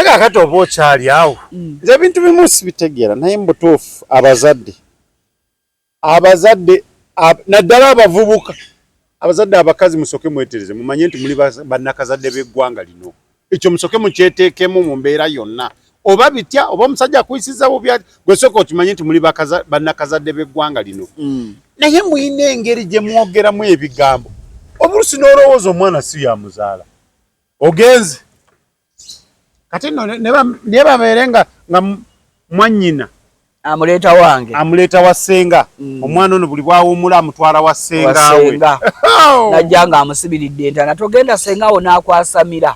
Kakati oba okyali awo, nze ebintu bimu sibitegeera, naye mubutuufu abazadde naddala abavubuka, abazadde abakazi, musooke mwetereze, mumanye nti muli bannakazadde b'eggwanga lino. Ekyo musooke mukyeteekemu mu mbeera yonna, oba bitya, oba omusajja akuyisiza bubi, gwe sooka okimanye nti muli bannakazadde b'eggwanga lino. Naye muyina engeri gye mwogeramu ebigambo, obulusi n'olowooza omwana si yamuzaala. Ogenze kati nno ne babeere nga mwannyina amuleeta wange, amuleeta wa ssenga. Omwana ono buli bwawummula amutwala wa ssenga we, najja nga amusibiridde entana, togenda ssenga wo n'akwasamira.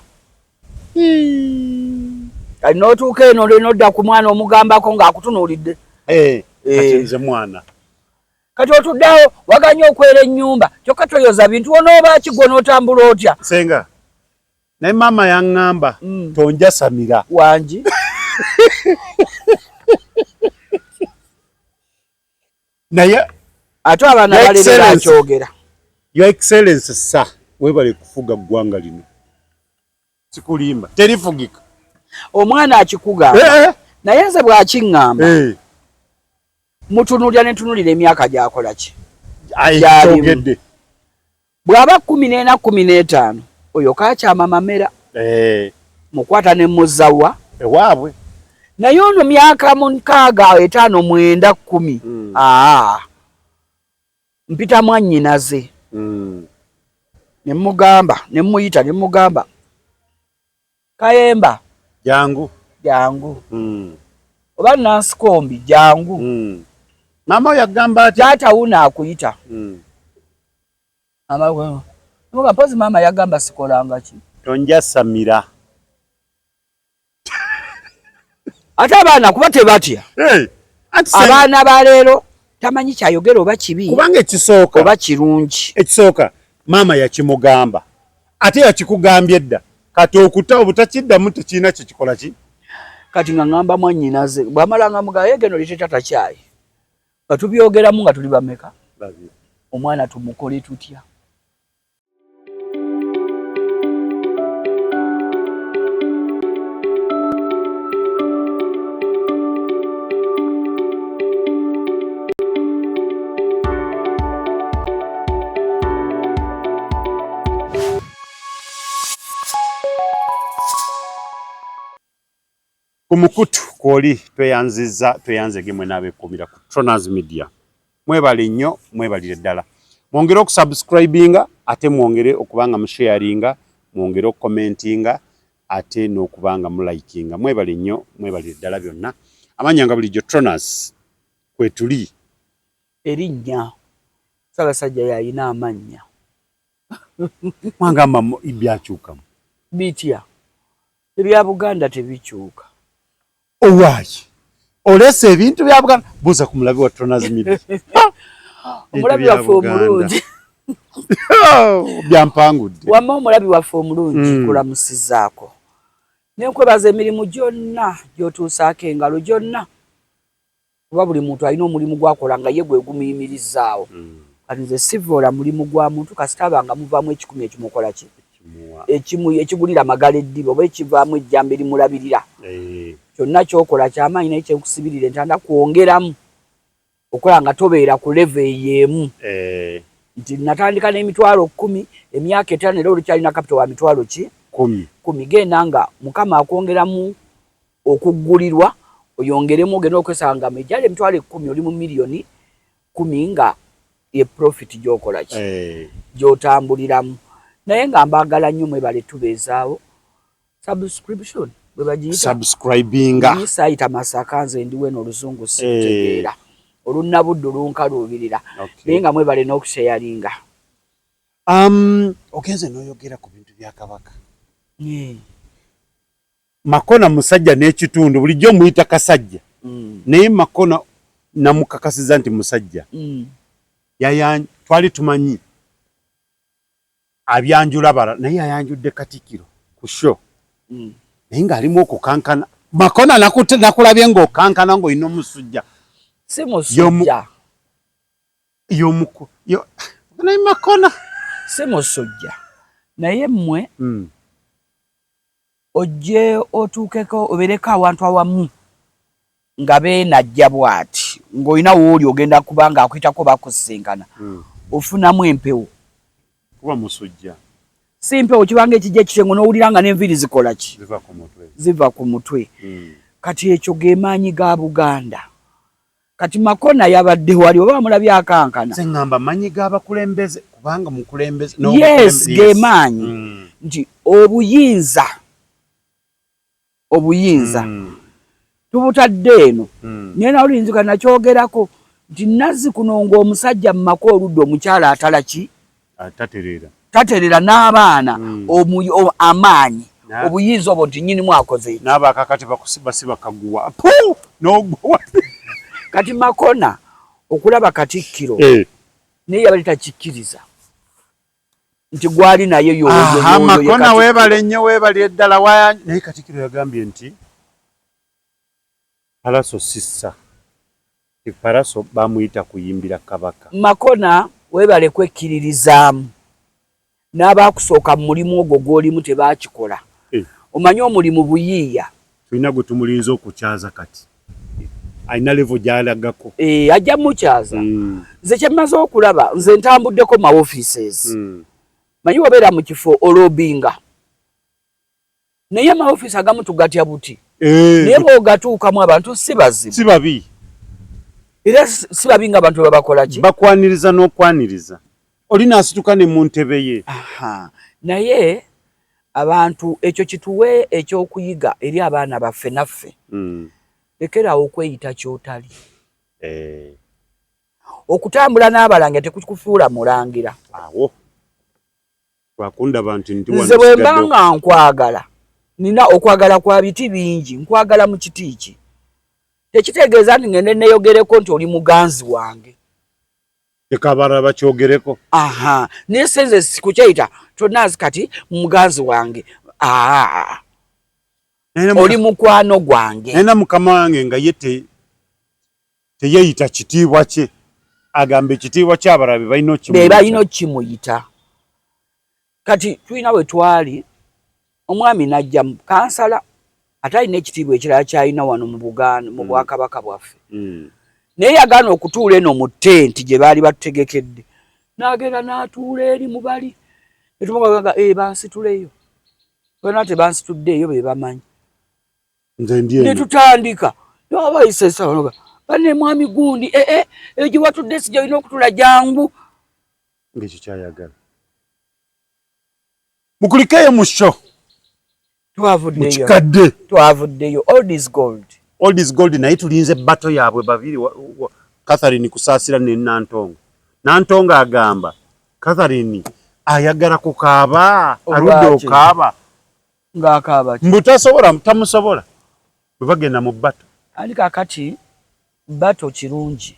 Kati n'otuuka eno nodda ku mwana omugambako ng'akutunuulidde. Kati nze mwana Kati otuddeawo waganye okwera ennyumba, kyokka toyoza bintu, onooba kigwo n'otambula otya? Ssenga, naye maama yaŋŋamba tonjasamira. Wangi. Naye ate abaana balere bakyogera. Your Excellency sir, webale kufuga ggwanga lino, sikulimba, terifugika. Omwana akikugamba, naye nze bw'akiŋŋamba mutunulira ne ntunulira emyaka gy'akola ki gyalimu. Bw'aba 14, 15, oyo kakyama mamera, mukwata ne muzawa ewaabwe. Naye ono myaka 6, 5, 9, 10, aa, mpita mwannyinaze ne mugamba, ne muyita ne mugamba, "Kayemba, jangu." Jangu. Oba Nansikombi, jangu. Maama oyo agamba ati taata wuno akuyita. Mpozi maama yagamba sikolanga ki? Tonjasamira. Ate abaana kuba tebatya. Abaana ba leero tamanyi kyayogera oba kibi. Kubanga ekisooka oba kirungi. Ekisooka maama yakimugamba, ate yakikugambye dda, kati okuta obutakiddamu tekirina kyekikola ki. Kati nga ŋŋamba mwannyinaze, bw'amala nga mugamba, "Ye geno leete taata kyayi," nga tubyogeramu nga tuli bameka, omwana tumukole tutya? Ku mukutu kwoli tweyanziza, tweyanzege mwena abeekuumira ku Tronars Media. Mwebale nnyo, mwebalire ddala. Mwongere okusubscribinga, ate mwongere okuba nga musharinga, mwongere okucommentinga, ate n'okuba nga mulikinga. Mwebale nnyo, mwebalire ddala byonna. Amannya nga bulijjo Tronars kwetuli. Erinnya Ssaabasajja yalina amannya. Mwangamba byakyukamu. Bitya? Ebya Buganda tebikyuka. Owaayi, oleese ebintu bya Buganda, buuza ku mulabi wa Tronars Media. Omulabi waffe omulungi. Byampangudde. Wamma omulabi waffe omulungi, kulamusizaako nenkwebaza emirimu gyonna gy'otuusaako engalo gyonna, kuba buli muntu alina omulimu gwakola nga ye gwe gumuyimirizaawo. Kati nze sivoola mulimu gwa muntu, kasita aba nga muvaamu 100 ekimukola ki, ekigulira magala eddiba oba ekivaamu ejjamba erimulabirira. Kyonna kyokola kyamaanyi, naye kyenkusibirira entanda kwongeramu okola nga tobeera ku level eyo emu nti natandika n'emitwalo 10, emyaka 5 era olukyalina capital wa mitwalo ki? 10. 10. Genda nga Mukama akwongeramu okuggulirwa, oyongeremu, ogenda okwesanga nga ejjala emitwalo 10, oli mu miliyoni 10 nga ye profit gy'okola ki, gy'otambuliramu. Naye nga mbaagala nnyo, mwebale tubeezaawo. Subscription bwe bagiyita? Subscribinga. Saayita Masaka, nze ndi weno, oluzungu sikutegeera, olunnabuddu lunkaluubirira, naye nga mwebale n'okusharinga. Ogenze n'oyogera ku bintu bya Kabaka. Makona musajja n'ekitundu, bulijjo omuyita kasajja, naye Makona namukakasiza nti musajja. Twali tumanyi abyanjula bala, naye yayanjudde Katikiro ku show, naye ng'alimu okukankana. Makona, nakulabye ng'okankana ng'olina omusujja. Si musujja. Yomuku naye Makona. Si musujja, naye mmwe. Ojje otuukeko obeereko awantu awamu nga beenajja bw'ati ng'olina w'oli ogenda kuba ng'akuyitako bakusisinkana ofunamu empewo. Kuba musujja. Si mpewo kibanga ekijja ekitengo n'owulira nga n'enviiri zikola ki? Ziva ku mutwe. Ziva ku mutwe. Kati ekyo ge maanyi ga Buganda. Kati Makona yabadde wali oba wamulabye akankana. Nze ŋŋamba maanyi g'abakulembeze kubanga mukulembeze. Yes, ge maanyi nti obuyinza obuyinza tubutadde eno naye nawe olinzika nakyogerako nti nazzi kuno ng'omusajja mu maka oludda omukyala atala ki tatereera tatereera n'abaana amaanyi obuyinza obwo nti nnyinimu akoze eki n'abakakati basiba kaguwa n'oguwa. Kati Makona okulaba Katikkiro naye yabadde takikkiriza nti gwali naye yoyo. Makona weebale nnyo weebale ddala. Naye Katikkiro yagambye nti Palaso sissa Palaso bamuyita kuyimbira Kabaka. Makona weebale kwekkiririzaamu n'abaakusooka mu mulimu ogwo gw'olimu tebaakikola. Omanyi omulimu buyiiya. Tulina gwe tumulinze okukyaza kati alina level gy'alagako. Ajja mukyaza. Nze kye mmaze okulaba nze ntambuddeko ma offices. Manyi wabeera mu kifo olobinga naye ama office agamu tugatya buti naye bw'ogatuukamu abantu si bazibu. Si babi. Era si babi ng'abantu babakola ki? Bakwaniriza n'okwaniriza. Oli n'asituka ne mu ntebe ye. Naye abantu ekyo kituwe ekyokuyiga eri abaana baffe naffe. Lekerawo okweyita ky'otali. Okutambula n'abalangira tekukufuula mulangira. Awo. Twakundaba nti ndi wano. Nze bwe mba nga nkwagala, nina okwagala kwa biti bingi, nkwagala mu kiti ki. Tekitegeeza nti ngende neeyogereko nti oli muganzi wange. Leka abalala bakyogereko. Naye senze sikukyeyita tonaazi kati muganzi wange. Oli mukwano gwange. Naye mukama wange nga ye teyeyita kitiibwa kye. Agamba ekitiibwa ky'abalala be balina okukimuyita. Be balina okukimuyita. Kati tulina we twali omwami n'ajja kansala ate alina ekitiibwa ekirala ky'alina wano mu Buganda mu bwakabaka bwaffe. Naye yagaana okutuula eno mu ttenti gye baali batutegekedde. N'agenda n'atuula eri mu bali. Ne tumugamba bansituleyo. Bonna tebansituddeeyo be bamanyi. Ne tutandika. Abayise essaawa banne mwami gundi eyo gye watudde si gy'olina okutuula jangu. Ng'ekyo kyayagala. Mukulikeeyo mu show. Twavuddeyo. Mukikadde. Twavuddeyo. Old is gold. Old is gold naye tulinze battle yaabwe babiri Catherine Kusaasira ne Nantongo. Nantongo agamba Catherine ayagala kukaaba, aludde okaaba. Ng'akaaba ki? Mbu tasobola, tamusobola. Bwe bagenda mu battle. Ali kaakati battle kirungi.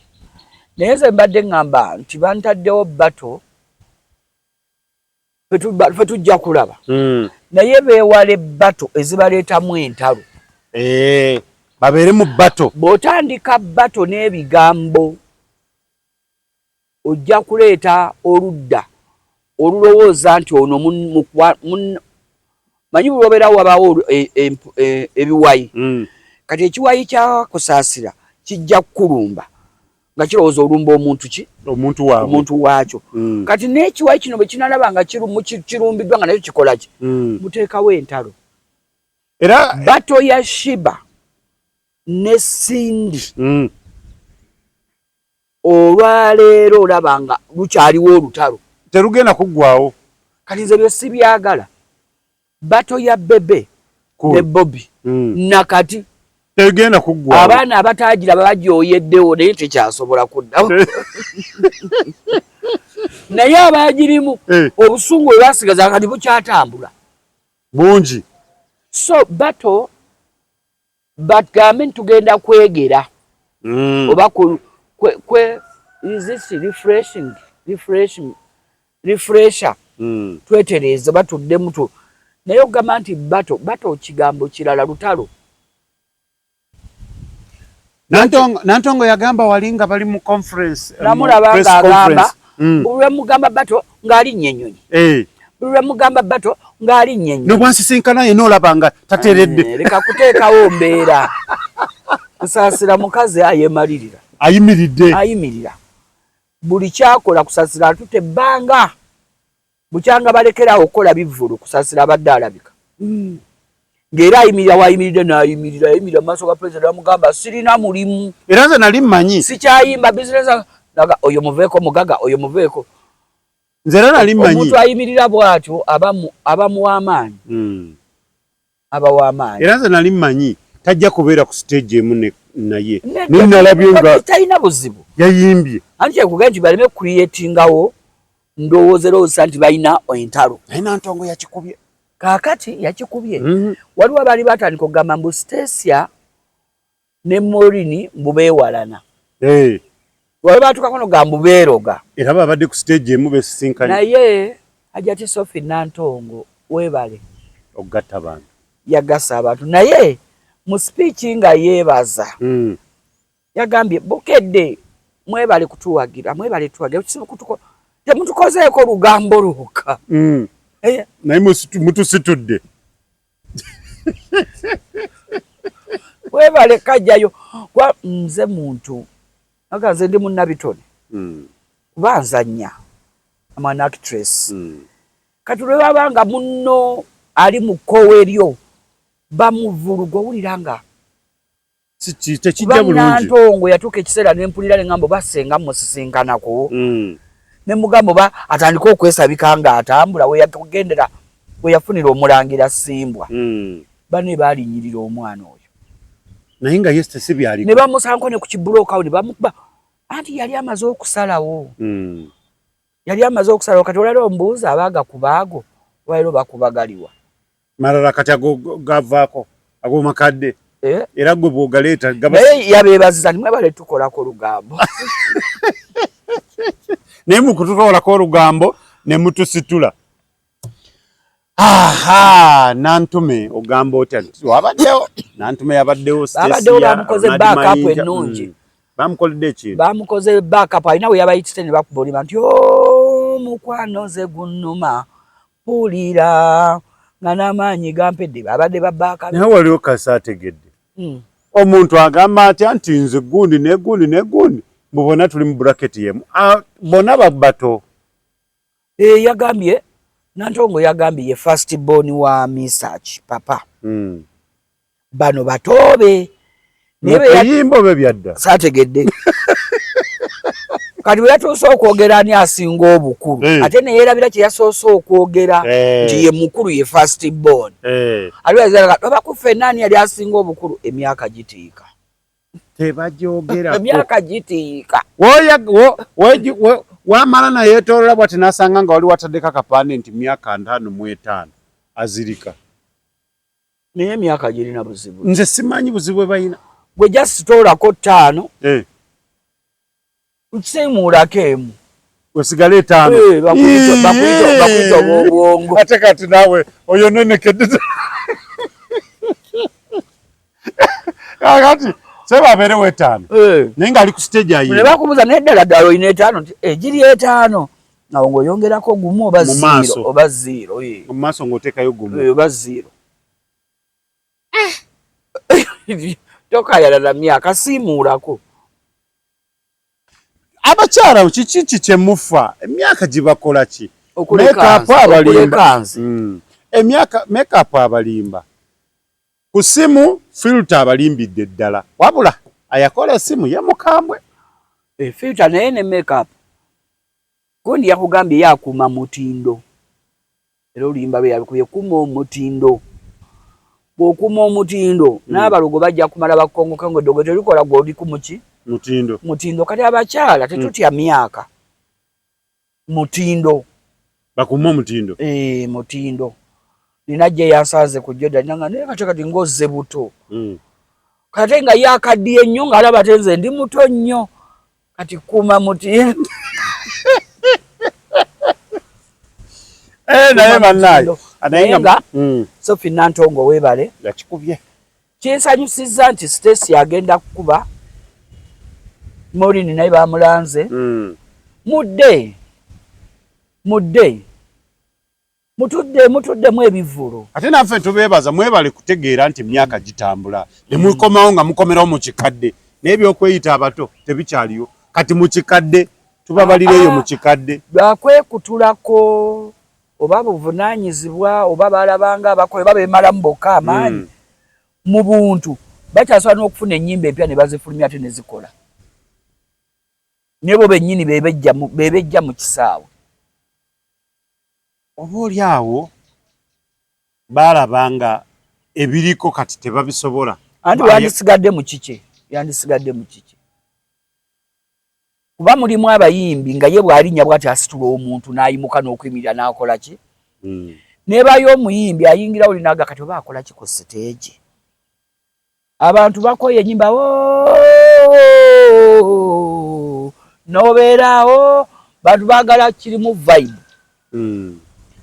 Naye nze mbadde ŋŋamba nti bantaddewo battle ffe tujja kulaba. Naye beewale battle ezibaleetamu entalo. Babeere mu battle. Bw'otandika battle n'ebigambo ojja kuleeta oludda olulowooza nti ono manyi buli obeerawo wabaawo ebiwayi. Kati ekiwayi kya Kusaasira kijja kukulumba nga kirowooza olumba omuntu ki? Omuntu waabwe. Omuntu waakyo. Kati n'ekiwayi kino bwe kinalaba nga kirumbiddwa nga nakyo kikola ki? Muteekawo entalo. Era battle ya Shiba ne Cindy. Olwaleero olaba nga lukyaliwo olutalo. Terugenda kuggwaawo. Kati nze byo sibyagala. Battle ya Bebe ne Bobi nakati terugenda kuggwaawo. Abaana abataagira bagyoyeddewo naye tekyasobola kuddawo. Naye abagirimu obusungu bwe basigaza kati bukyatambula. Bungi. So battle bagambe nti tugenda kwegera. Oba kwe is this refreshing refresher. Twetereeze batuddemu tu. Naye okugamba nti battle battle kigambo kirala lutalo. Nantongo yagamba wali nga bali mu conference. Namulaba ng'agamba bwe mugamba battle ng'alinnya ennyonyi. Lwemugamba bato ng'alinnya ennyonyi. Nobwansisinkana yena olaba nga tateredde. Eh, leka kuteekawo mbeera. Kusaasira mukazi ayemalirira. Ayimiridde. Ayimirira. Buli kyakola Kusasira atutte ebbanga. Bukyanga balekerawo okukola bivvulu Kusasira abadde alabika. Ng'era ayimirira wayimiridde n'ayimirira yayimirira mu maaso ga pulezidenti bamugamba sirina mulimu. Era nze nali mmanyi. Sikyayimba bizinesi naga oyo muveeko mugaga oyo muveeko. Nze era nali mmanyi. Omuntu ayimirira bw'atyo aba muw'amaanyi. Aba w'amaanyi. Era nze nali mmanyi tajja kubeera ku stage emu naye. Naye nalabye nga talina buzibu. Yayimbye. Anti kyekugambye nti baleme creatingawo ndowooza erowooza nti balina entalo. Naye Nantongo yakikubye. Kaakati yakikubye. Waliwo abaali batandika okugamba mbu Stecia ne Maureen mbu beewalana. Hey. Waliwo baatuukako n'okugamba mbu beeroga. Era babadde ku stage emu besisinkanye. Naye Hajati Sophie Nantongo weebale. Okugatta abantu. Yagasse abantu naye mu speech nga yeebaza. Yagambye Bukedde mwebale kutuwagira, mwebale tuwagira. Temutukozeeko lugambo lwokka. Naye mutusitudde. Webale kajjayo kwa nze muntu aga nze ndi munnabitone. Kuba nzannya. I'm an actress. Kati lwe baba nga munno ali mu kkowe lyo bamuvuluga owulira nga tekijja bulungi. Nantongo yatuuka ekiseera ne mpulira ne ŋŋamba oba ssenga mmusisinkanako. Ne mugamba oba atandike okwesabika ng'atambula we yagendera we yafunira omulangira Ssimbwa. Banne baalinnyirira omwana oyo. Naye nga ye si byaliko. Ne bamusanko ne ku kibulooka awo ne bamukuba. Anti yali amaze okusalawo. Yali amaze okusalawo kati olwaleero ombuuza abaagakuba ago olwaleero bakubagaliwa. Malala kati ago gavaako ago makadde. Eh? Era gwe bw'ogaleeta gaba Naye yabeebaziza nti mwebale tukolako olugambo. Naye mu kutukolako olugambo ne mutusitula. Aha, Nantume ogamba otya? Wabaddewo Nantume yabaddewo Stacia. Babaddewo bamukoze Ronald backup Mayinja. ennungi. Bamukoledde ekintu. Bamukoze backup alina we yabayitite ne bakuba oluyimba nti o mukwano nze gunnuma mpulira nga n'amaanyi gampedde babadde ba backup. Naye waliwo kasaategedde. Omuntu agamba atya nti nze gundi ne gundi ne gundi mbu bonna tuli mu bracket y'emu. Bonna babato. Yagambye Nantongo yagambye ye first born wa Misach papa. Bano batoobe. Mukuyimba oba ebyadda? Saategedde. Kati bwe yatuuse okwogera ani asinga obukulu. Ate ne yeerabira kye yasoose okwogera nti ye mukulu ye first born. Ate oba ku ffenna ani yali asinga obukulu emyaka gitiika. Tebagyogerako. Emyaka gitiika. Wamala nayeetoolola bw'ati n'asanga nga wali wataddeko akapande nti myaka 55 azirika. Naye emyaka girina buzibu. Nze simanyi buzibu bwe balina. Gwe just toolako 5. Nsiimuulako emu. Osigale 5. Bakuyita obw'obwongo. Ate kati naawe oyo nenekedde. Kakati seba abeerewo 5. Naye ng'ali ku stage ayimba. Ne bakubuuza naye ddala ddala olina 5 nti giri 5. Awo ng'oyongerako gumu oba zero, oba zero. Mu maaso ng'oteekayo gumu. Oba zero. Tokaayana na myaka, siimuulako. Abakyala kiki ki kye mufa? Emyaka gibakola ki? Makeup abalimba. Emyaka makeup abalimba. Ku simu filter abalimbidde ddala. Wabula ayakola essimu ye mukambwe. Filter naye ne makeup. Gundi yakugambye yakuuma mutindo. Era oluyimba lwe yalukubye kuuma omutindo. Bw'okuuma omutindo, n'abalogo bajja kumala bakongoke ng'eddogo terikola gw'oli ku muki? Mutindo. Mutindo. Kati abakyala tetutya myaka. Mutindo. Bakuuma omutindo. Mutindo. Nina gye yansanze ku Jordan nanga naye kati kati ng'ozze buto. Kati nga yakaddiye nnyo ng'alaba ate nze ndi muto nnyo. Kati kuuma mutindo. Naye bannaye. Naye nga Sophie Nantongo weebale. Yakikubye. Kinsanyusizza nti Stacia agenda kukuba Maureen naye bamulanze. Mudde. Mudde. Mutudde mutuddemu ebivvulu. Ate naffe tubeebaza mwebale kutegeera nti emyaka gitambula ne mukomawo nga mukomerawo mu kikadde, naye ebyokweyita abato tebikyaliyo kati mu kikadde tubabalira eyo mu kikadde. Lwakwekutulako oba buvunaanyizibwa oba balabanga abakola oba beemalamu bokka amaanyi mu buntu bakyasobola n'okufuna ennyimba empya ne bazifulumya ate ne zikola. Naye bo bennyini bebejja mu kisaawe. Oba oli awo baalaba nga ebiriko kati tebabisobola. Anti wandisigadde mu kike, yandisigadde mu kike. Kuba mulimu abayimbi nga ye bw'alinnya bw'ati asitula omuntu n'ayimuka n'okuyimirira n'akola ki? Nebayo omuyimbi ayingira oli n'aga kati oba akola ki ku siteegi? Abantu bakoye ennyimba n'obeeraawo bantu baagala kirimu vibe.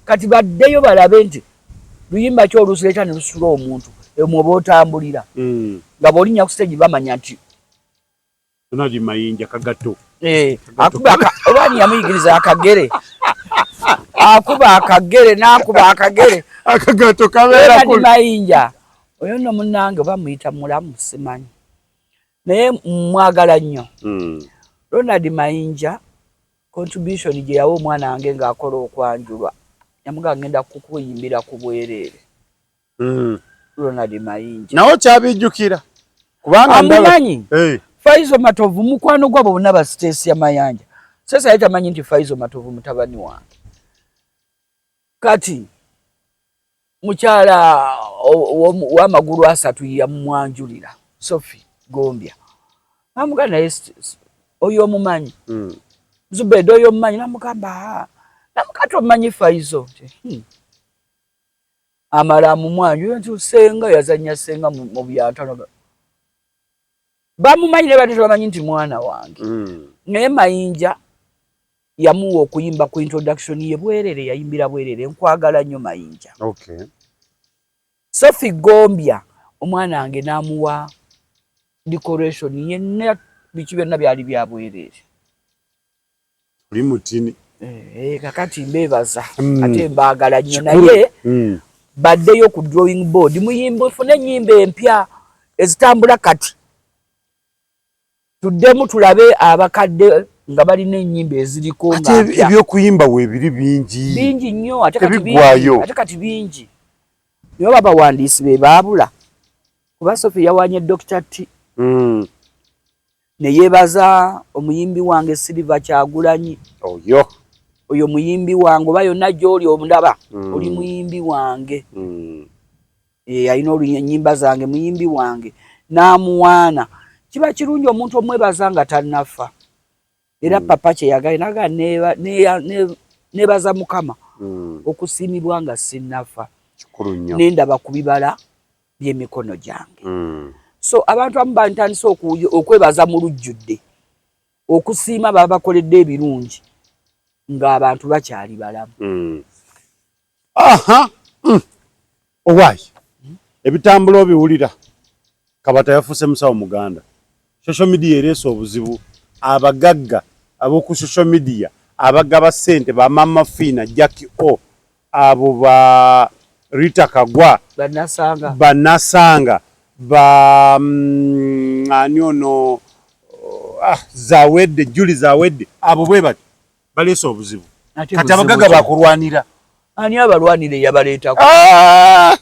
Kati baddeyo balabe nti luyimba ki olusireeta ne lusitula omuntu emwo oba otambulira. Nga bw'olinnya ku siteegi bamanya nti Ronald Mayinja kagato. Akuba oba ani yamuyigiriza akagere? Akuba akagere n'akuba akagere. Akagato kabeera ku Mayinja. Oyo nno munnange oba muyita mulamu simanyi. Naye mwagala nnyo. Ronald Mayinja contribution gye yawa omwana wange ng'akola okwanjulwa. Yamugamba ngenda kukuyimbira ku bwereere. Ronald Mayinja. Nawe kyabijjukira. Kubanga amumanyi. Faizo Matovu mukwano gwabo bonna ba Stacia Mayanja. Sasa yali tamanyi nti Faizo Matovu mutabani wange. Kati mukyala w'amagulu asatu yamumwanjulira Sophie Gombya. Namugamba naye oyo omumanyi. Zubeda oyo omumanyi namugamba namugamba omumanyi Faizo. Amala amumwanjulira nti senga yazannya senga mu byantano. Bamumanyi naye badde tebamanyi nti mwana wange. Naye Mayinja yamuwa okuyimba ku introduction ye bwerere, yayimbira bwerere. Nkwagala nnyo Mayinja. Sophie Gombya omwana wange n'amuwa decoration yenna biki byonna byali bya bwerere. Oli mutini. Kakati mbeebaza ate mbaagala nnyo naye baddeyo ku drawing board muyimbe ofune ennyimba empya ezitambula kati. Tuddemu tulabe abakadde nga balina ennyimba eziriko nga mpya. Ebyokuyimba weebiri bingi. Bingi nnyo ate kati bingi. Ate kati bingi. Naye oba abawandiisi be baabula. Kuba Sophie yawanye Dr. T. Ne yeebaza omuyimbi wange Silver Kyagulanyi. Oyo. Oyo muyimbi wange oba yonna gy'oli omundaba oli muyimbi wange. Alina ennyimba zange muyimbi wange. N'amuwaana. Kiba kirungi omuntu omwebaza nga tannafa. Era papa kye yagambye n'agamba neebaza Mukama okusiimibwa nga sinnafa. Kikulu nnyo. Ne ndaba ku bibala by'emikono gyange. So abantu abamu bantandise okwebaza mu lujjudde. Okusiima baba bakoledde ebirungi ng'abantu bakyali balamu. Aha. Owaayi. Ebitambula obiwulira. Kabata yafuuse musawo Muganda. Social media ereese obuzibu. Abagagga ab'oku social media abagaba ssente ba Mama Fiina, Jackie O, abo ba Rita Kagwa, Banasanga, ba ani ono Zawedde, Julie Zawedde, abo bwe bati baleese obuzibu. Kati abagagga bakulwanira. Ani abalwanira eyabaleetako?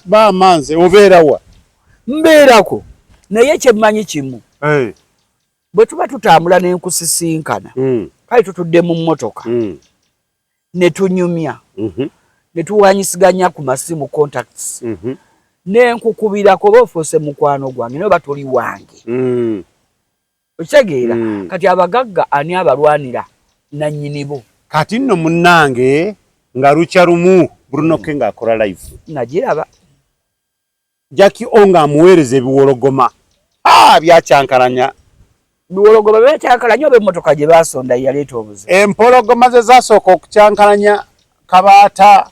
Maama nze obeera wa? Mbeerako naye kye mmanyi kimu. Bwe tuba tutambula ne nkusisinkana, kale tutudde mu mmotoka ne tunyumya, ne tuwanyisiganya ku masimu contacts, ne nkukubirako oba ofuuse mukwano gwange naye oba toli wange. Okitegeera? Kati abagagga ani abalwanira nannyini bo? Kati nno munnange nga lukya lumu Bruno K ng'akola live. Nagiraba. Jackie O ng'amuweereza ebiwologoma. Byakyankalanya. Biwologoma byakyankalanya oba emmotoka gye baasonda yaleeta obuzibu? Empologoma ze zaasooka okukyankalanya Kabaata.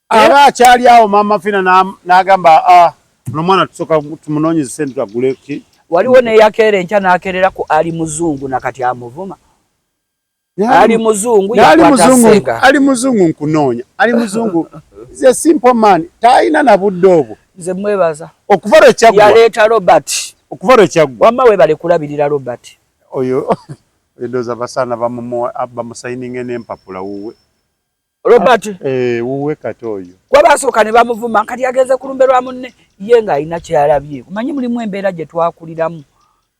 Aba akyali awo Mama Fina n'agamba ono mwana tusooka tumunoonyeze ssente agule ki? Waliwo n'eyakeera enkya n'akeerera ku Ali Muzungu na kati amuvuma. Ali muzungu yakwata senga. Ali muzungu nkunoonya. Ali muzungu is a simple man. Talina na budde obwo. Nze mwebaza. Okuva lwe kyaggwa. Yaleeta Robert. Okuva lwe kyaggwa. Wamma weebale kulabirira Robert. Oyo ndowooza basaana bamusayininge n'empapula wuwe. Robert. Eh, wuwe kati oyo. Kuba baasooka ne bamuvuma kati agenze ku lumbe lwa munne ye ng'alina ky'alabye. Omanyi mulimu embeera gye twakuliramu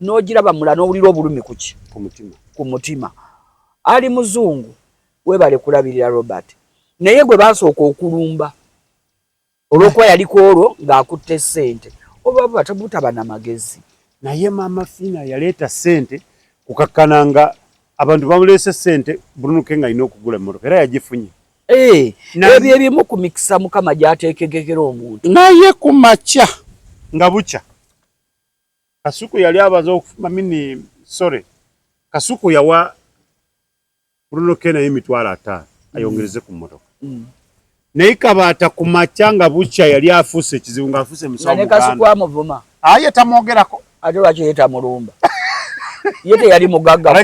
n'ogiraba mula n'owulira obulumi ku ki? Ku mutima. Ku mutima. Ali muzungu weebale kulabirira Robert. Naye gwe baasooka okulumba olw'okuba yali ku olwo ng'akutte ssente oba butaba na magezi. Naye Maama Fiina yaleeta ssente kukakkana nga abantu bamuleese ssente Bruno K nga alina okugula emmotoka era yagifunye. Eh, ebyo ebimu ku mikisa Mukama gy'ateekegekera omuntu. Naye ku makya nga bukya Kasuku yali abaza mamini sorry Kasuku yawa Bruno K naye 50,000 ayongereze ku mmotoka. Naye Kabaata ku makya nga bukya yali afuuse ekizibu ng'afuuse musawo Muganda. Ne Kasuku amuvuma. Aye tamwogerako. Ate lwaki ye tamulumba? Ye teyali mugagga.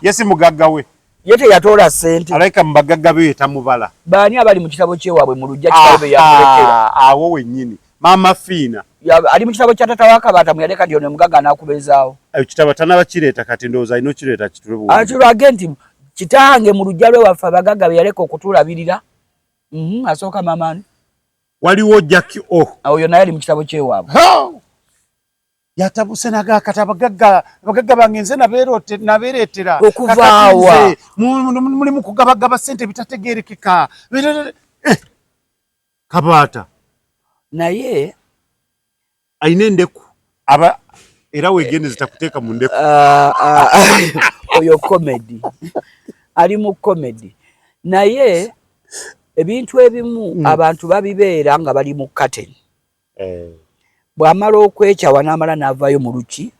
Ye si mugagga we. Ye teyatoola ssente. Alabika mu bagagga be ye tamubala. Baani abali mu kitabo ky'ewaabwe mu luggya kitaawe be yamulekera? Awo wennyini. Maama Fiina. Ali mu kitabo kya taata wa Kabaata mwe yaleka nti ono mugagga anaakubeezaawo. Ekitabo tannaba kireeta kati ndowooza alina okireeta kitule buwumbi. Akirage nti kitange mu luggya lwe waffe abagagga be yaleka okutulabirira. Asooka maama ani? Waliwo Jackie O. Oyo naye ali mu kitabo ky'ewaabwe. Yatabuse naga kati abagagga abagagga bange nze nabeereetera. Okuva awa. Muli mu kugabagaba ssente bitategeerekeka. Kabaata. Naye alina endeku aba era weegendeze takuteeka mu ndeku. Oyo comedy. Ali mu comedy. Naye ebintu ebimu abantu babibeera nga bali mu curtain. Bw'amala okwekyawa n'amala n'avaayo mu luki?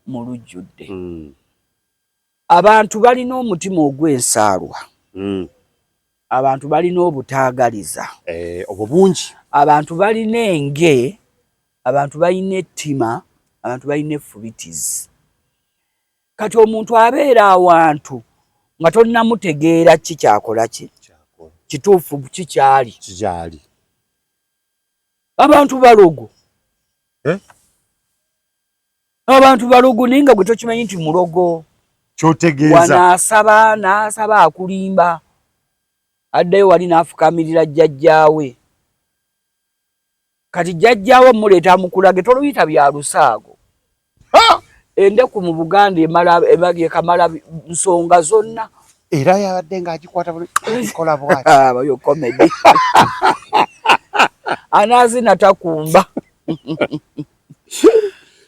Mu lujjudde. Abantu balina omutima ogw'ensaalwa. Abantu balina obutaagaliza. Obwo bungi. Abantu balina enge, abantu balina ettima, abantu balina effubitizi. Kati omuntu abeera awantu nga tonnamutegeera ki kyakola ki? Kituufu ki kyali? Kikyali. Abantu balogo. Abantu balogo naye nga gwe tokimanyi nti mulogo. Kyotegeeza. Wanaasaba n'asaba akulimba. Addayo wali n'afukamirira jjajjaawe. Kati jjajjaawe omuleeta amukulage toluyita bya lusaago. Endeku mu Buganda emala ekamala nsonga zonna. Era yabadde ng'agikwata bulikola bw'ati. Oyo comedy. Anaazina takumba.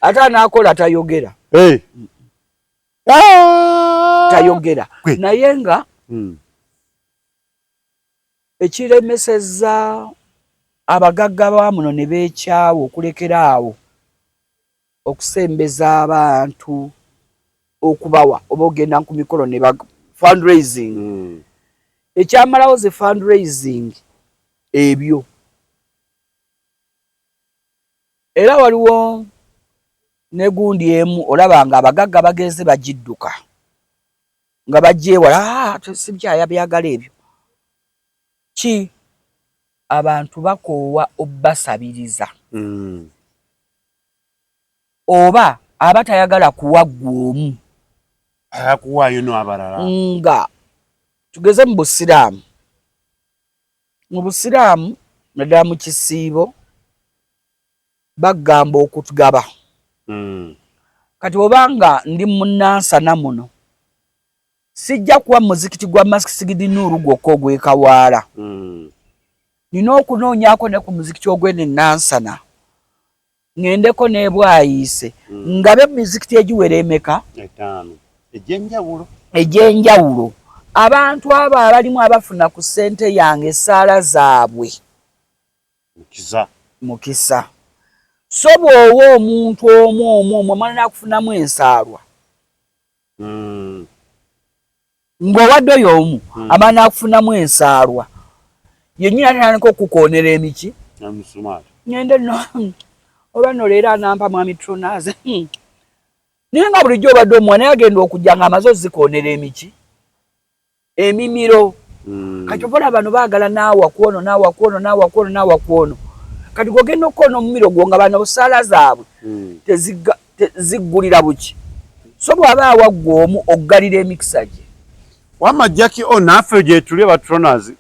Ate anaakola tayogera. Tayogera. Naye nga ekiremesezza abagagga ba muno ne beekyawa okulekera awo okusembeza abantu okubawa oba ogenda ku mikolo ne fundraising. Ekyamalawo ze fundraising ebyo. Era waliwo ne gundi emu olaba nga abagagga bagenze bagidduka nga bagyewala, sibyaya byagala ebyo. Ki abantu bakoowa obbasabiriza. Oba aba tayagala kuwa ggwe omu. Akuwaayo n'abalala. Nga tugeze mu Busiraamu. Mu Busiraamu naddala mu kisiibo bagamba okugaba. Kati obanga ndi munnansana muno sijja kuwa muzikiti gwa Masjid Nuuru gwokka ogw'e Kawaala. Nina okunoonyaako ne ku muzikiti ogw'eno Nansana. Ŋŋendeko n'e Bwayiise. Ngabe mizikiti egiwera emeka? 5. Egy'enjawulo. Egy'enjawulo. Abantu abo abalimu abafuna ku ssente yange essaala zaabwe. Mukisa. Mukisa. So bw'owa omuntu omu omu omu omala n'akufunamu ensaalwa. Ng'owadde oyo omu amala n'akufunamu ensaalwa. Yennyini atandika okukoonera emiki. Ŋŋende nno oba nno leero anampa mwami Tronaze. Naye nga bulijjo obadde omuwa, naye agenda okujja ng'amaze ozikoonera emiki emimiro. Kati obola bano baagala naawa kwono, naawa kwono, naawa kwono, naawa kwono. Kati gwogenda okukoona omumiro gwo nga bano saala zaabwe ziggulira buki. So bw'aba awa ggwe omu oggalira emikisa gye. Wamma Jackie o naffe gyetuli aba Tronas,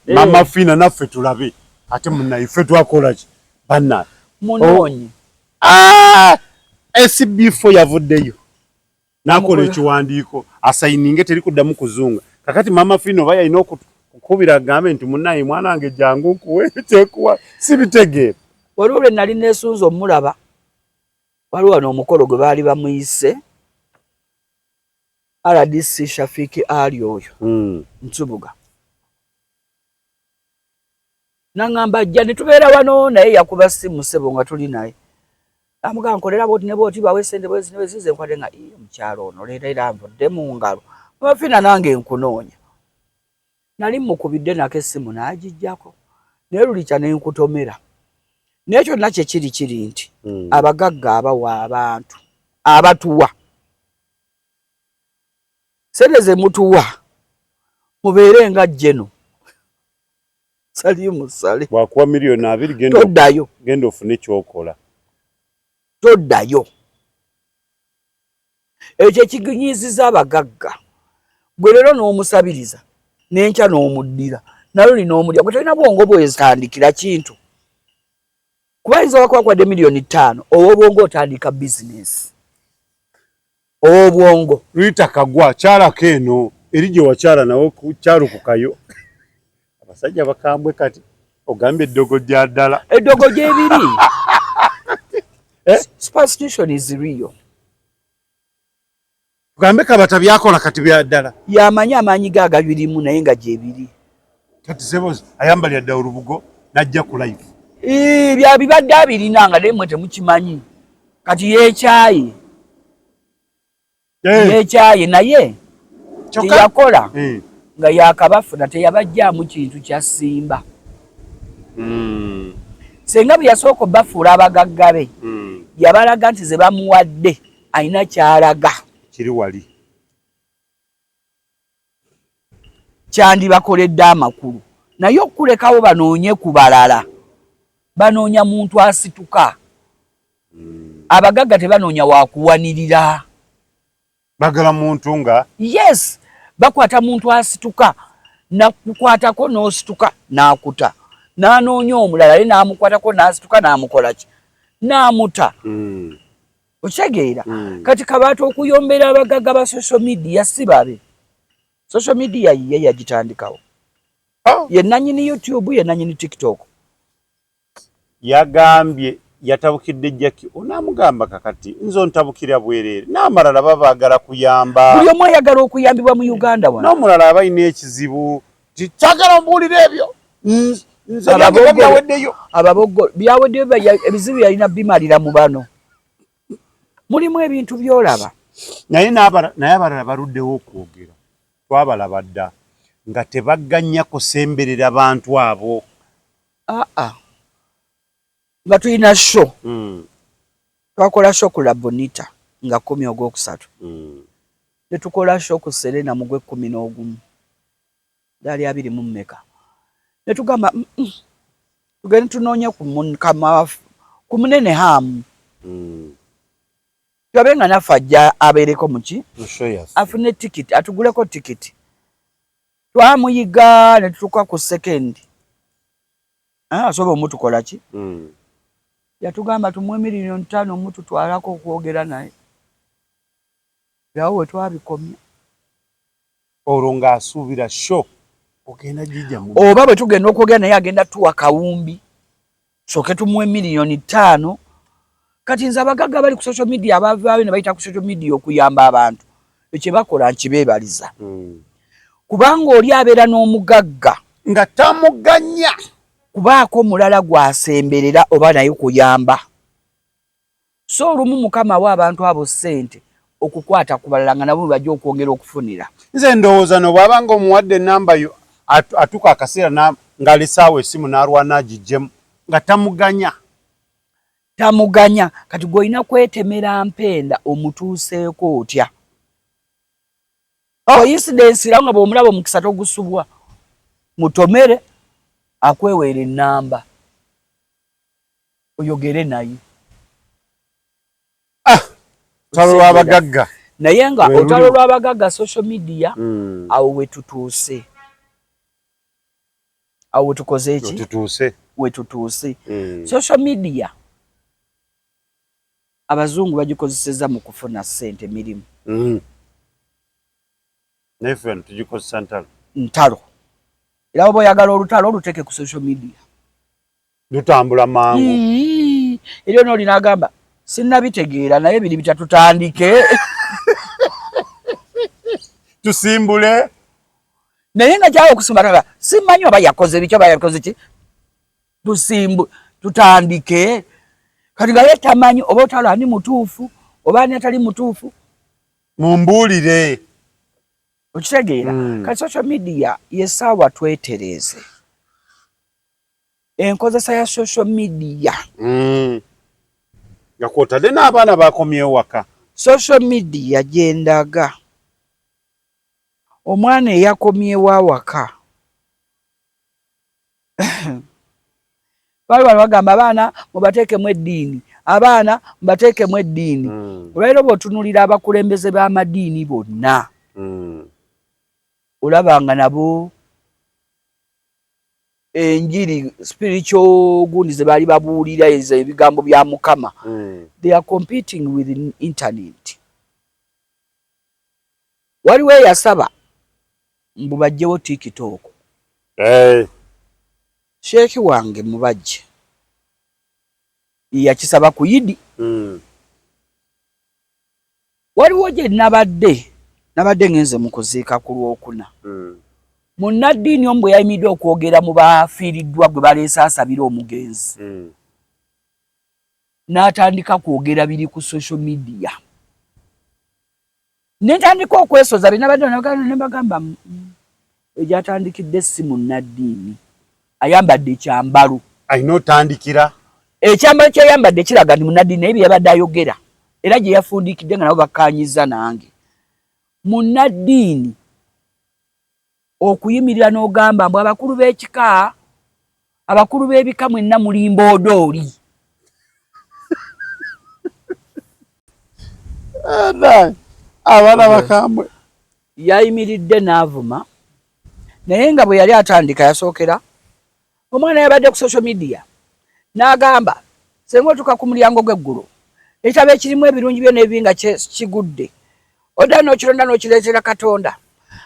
Mama Fina naffe tulabe ate munaye ffe twakola ki banna munoonye. Oh. SB4 yavuddeyo n'akola ekiwandiiko asayininge teri kuddamu kuzunga. Kakati Mama Fina oba yalina okukubira agambe nti munaye mwana wange jangu nkuwe kyekuwa sibitegeera. Waliwo lwe nali neesunze omulaba, waliwo wano omukolo gwe baali bamuyise RDC Shafiki Ali oyo Nsubuga nangamba ajja ne tubeera wano naye yakuba simu ssebo nga tuli naye amugamba nkolera bwoti ne bwoti bawe sente bwezi ne bwezi nze nkwate nga iye omukyalo ono leero era nvudde mu ngalo Mama Fina nange nkunoonya. Nali mukubidde nako essimu n'agiggyako naye lulikya ne nkutomera. Naye kyonna kye kiri kiri nti abagagga abawa abantu abatuwa sente ze mutuwa mubeere nga Jeno Salimu Sale. Bwakuwa 2,000,000 genda toddayo, genda ofune kyokola, toddayo. Ekyo ekiginyiiziza abagagga gwe leero n'omusabiriza n'enkya n'omuddira naluli n'omulya gwe tolina bwongo bwetandikira kintu kuba ayinza wakwakuwadde 5,000,000 ow'obwongo otandika bizinesi ow'obwongo. Rita Kagwa kyalako eno eri gye wakyala nawe kyalukukayo. Abasajja bakambwe kati ogambye eddogo lya ddala. Eddogo gyebiri. Superstition is real. Tugambe Kabata byakola kati bya ddala. Yamanyi amaanyi ge agabirimu naye nga gyebiri. Kati sebo ayambalira ddala olubugo n'ajja ku live. Byabibadde abirina nga naye mwe temukimanyi. Kati yeekyaye. Yeekyaye naye teyakola nga yakabafuna teyabajjaamu kintu kya Simba. Senga bwe yasooka obafuula abagagga be yabalaga nti ze bamuwadde alina ky'alaga. Kiri wali. Kyandibakoledde amakulu. Naye okulekawo banoonye ku balala. Banoonya muntu asituka. Abagagga tebanoonya wa kuwanirira. Bagala muntu nga? Yes, bakwata muntu asituka. Nakukwatako n'osituka n'akuta. N'anoonya omulala ye n'amukwatako n'asituka n'amukola ki? N'amuta. Okitegeera? Kati Kabaata okuyombera abagagga ba social media si babe. Social media ye yagitandikawo. Ye nannyini YouTube, ye nannyini TikTok. Yagambye yatabukidde Jackie onaamugamba kakati nze ontabukira bwereere n'amalala baba baagala kuyamba. Buli omu ayagala okuyambibwa mu Uganda wano. N'omulala aba alina ekizibu kyagala ombuulire ebyo nze byange byaweddeyo. Ababoggo byaweddeyo ebizibu yalina bimalira mu bano. Mulimu ebintu by'olaba. Naye abalala baluddewo okwogera twabalaba dda nga tebaganya kusemberera bantu abo. Nga tulina show. Twakola show ku La Bonita nga 10 ogwokusatu. Ne tukola show ku Serena mu gw'ekkumi n'ogumu. Gaali abiri mu mmeka. Ne tugamba tugende tunoonye ku munene Hamu. Tulabe nga naffe ajja abeereko muki? Afune tikiti, atuguleko tikiti. Twamuyiga ne tutuuka ku second. Asobola omutukola ki? Yatugamba tumuwe 5,000,000 omututwalako okwogera naye. Awo we twabikomya. Olwo ng'asuubira show ogenda gijja mu. Oba bwe tugenda okwogera naye agenda tuwa kawumbi. Sooke tumuwe 5,000,000. Kati nze abagagga bali ku social media abavaayo ne bayita ku social media okuyamba abantu. Ekyo bakola nkibeebaliza. Kubanga oli abeera n'omugagga. Nga tamuganya. Kubaako omulala gw'asemberera oba naye kuyamba. So olumu Mukama awa abantu abo ssente okukwata ku balala nga nabo bajja okwongera okufunira. Nze ndowooza no bw'aba ng'omuwadde ennamba yo atuuka akaseera ng'alesaawo essimu n'alwana agiggyemu nga tamuganya. Tamuganya. Kati gw'olina kwetemera mpenda omutuuseeko otya? Coincidence era nga bw'omulaba omukisa togusubwa, mutomere akweweera ennamba oyogere naye. Ah, olutalo lw'abagagga. Naye nga olutalo lw'abagagga social media, awo wetutuuse, awo wetukoze eki wetutuuse. Social media abazungu bagikozeseza mu kufuna ssente, mirimu. Naye ffe tugikozesa ntalo. Ntalo. Era oba oyagala olutalo, oluteeke ku social media. Lutambula mangu. Eryo nooli n'agamba sinnabitegeera, naye biri bitya, tutandike. Tusimbule. Naye nga kyawa okusimba taga simanyi oba yakoze biki oba yakoze ki, tusimbu tutandike. Kati nga ye tamanyi oba otalo ani mutuufu oba ani atali mutuufu. Mumbuulire. Okitegeera? Kati social media yesaawa twetereeze enkozesa ya social media. Nga kwotadde n'abaana bakomyewo waka. Social media gyendaga omwana eyakomyewo awaka, baali wano bagamba abaana mubateekemu eddiini, abaana mubateekemu eddiini. Olwaliro bw'otunuulira abakulembeze b'amadiini bonna, olaba nga nabo enjiri spiritual gundi ze baali babuulira, ezo ebigambo bya Mukama, they are competing with internet. Waliwo eyasaba mbu bajjewo TikTok. Hey. Sheeki wange mubajje yakisaba ku Yidi. Waliwo gye nabadde ngenze mu kuziika ku Lwokuna. Munnaddiini omu bwe yayimiddwa okwogera mu bafiiriddwa gwe baleese asabira omugenzi, n'atandika kwogera biri ku social media. Ne ntandika okwesoza bye nabadde ne bagamba egyatandikidde si munnaddiini ayambadde ekyambalo. Alina otandikira. Ekyambalo kyeyambadde kiraga nti munnaddiini, naye bye yabadde ayogera era gye yafundikidde nga nabo bakkaanyizza nange. Munnaddiini okuyimirira n'ogamba mbu abakulu b'ekika, abakulu b'ebika mwenna muli mboodooli. Abaana bakambwe. Yayimiridde n'avuma, naye nga bwe yali atandika yasookera omwana yabadde ku social media n'agamba senga otuuka ku mulyango gw'eggulu, ekitabo ekirimu ebirungi byo n'ebibi nga kigudde, odda n'okironda n'okireetera Katonda.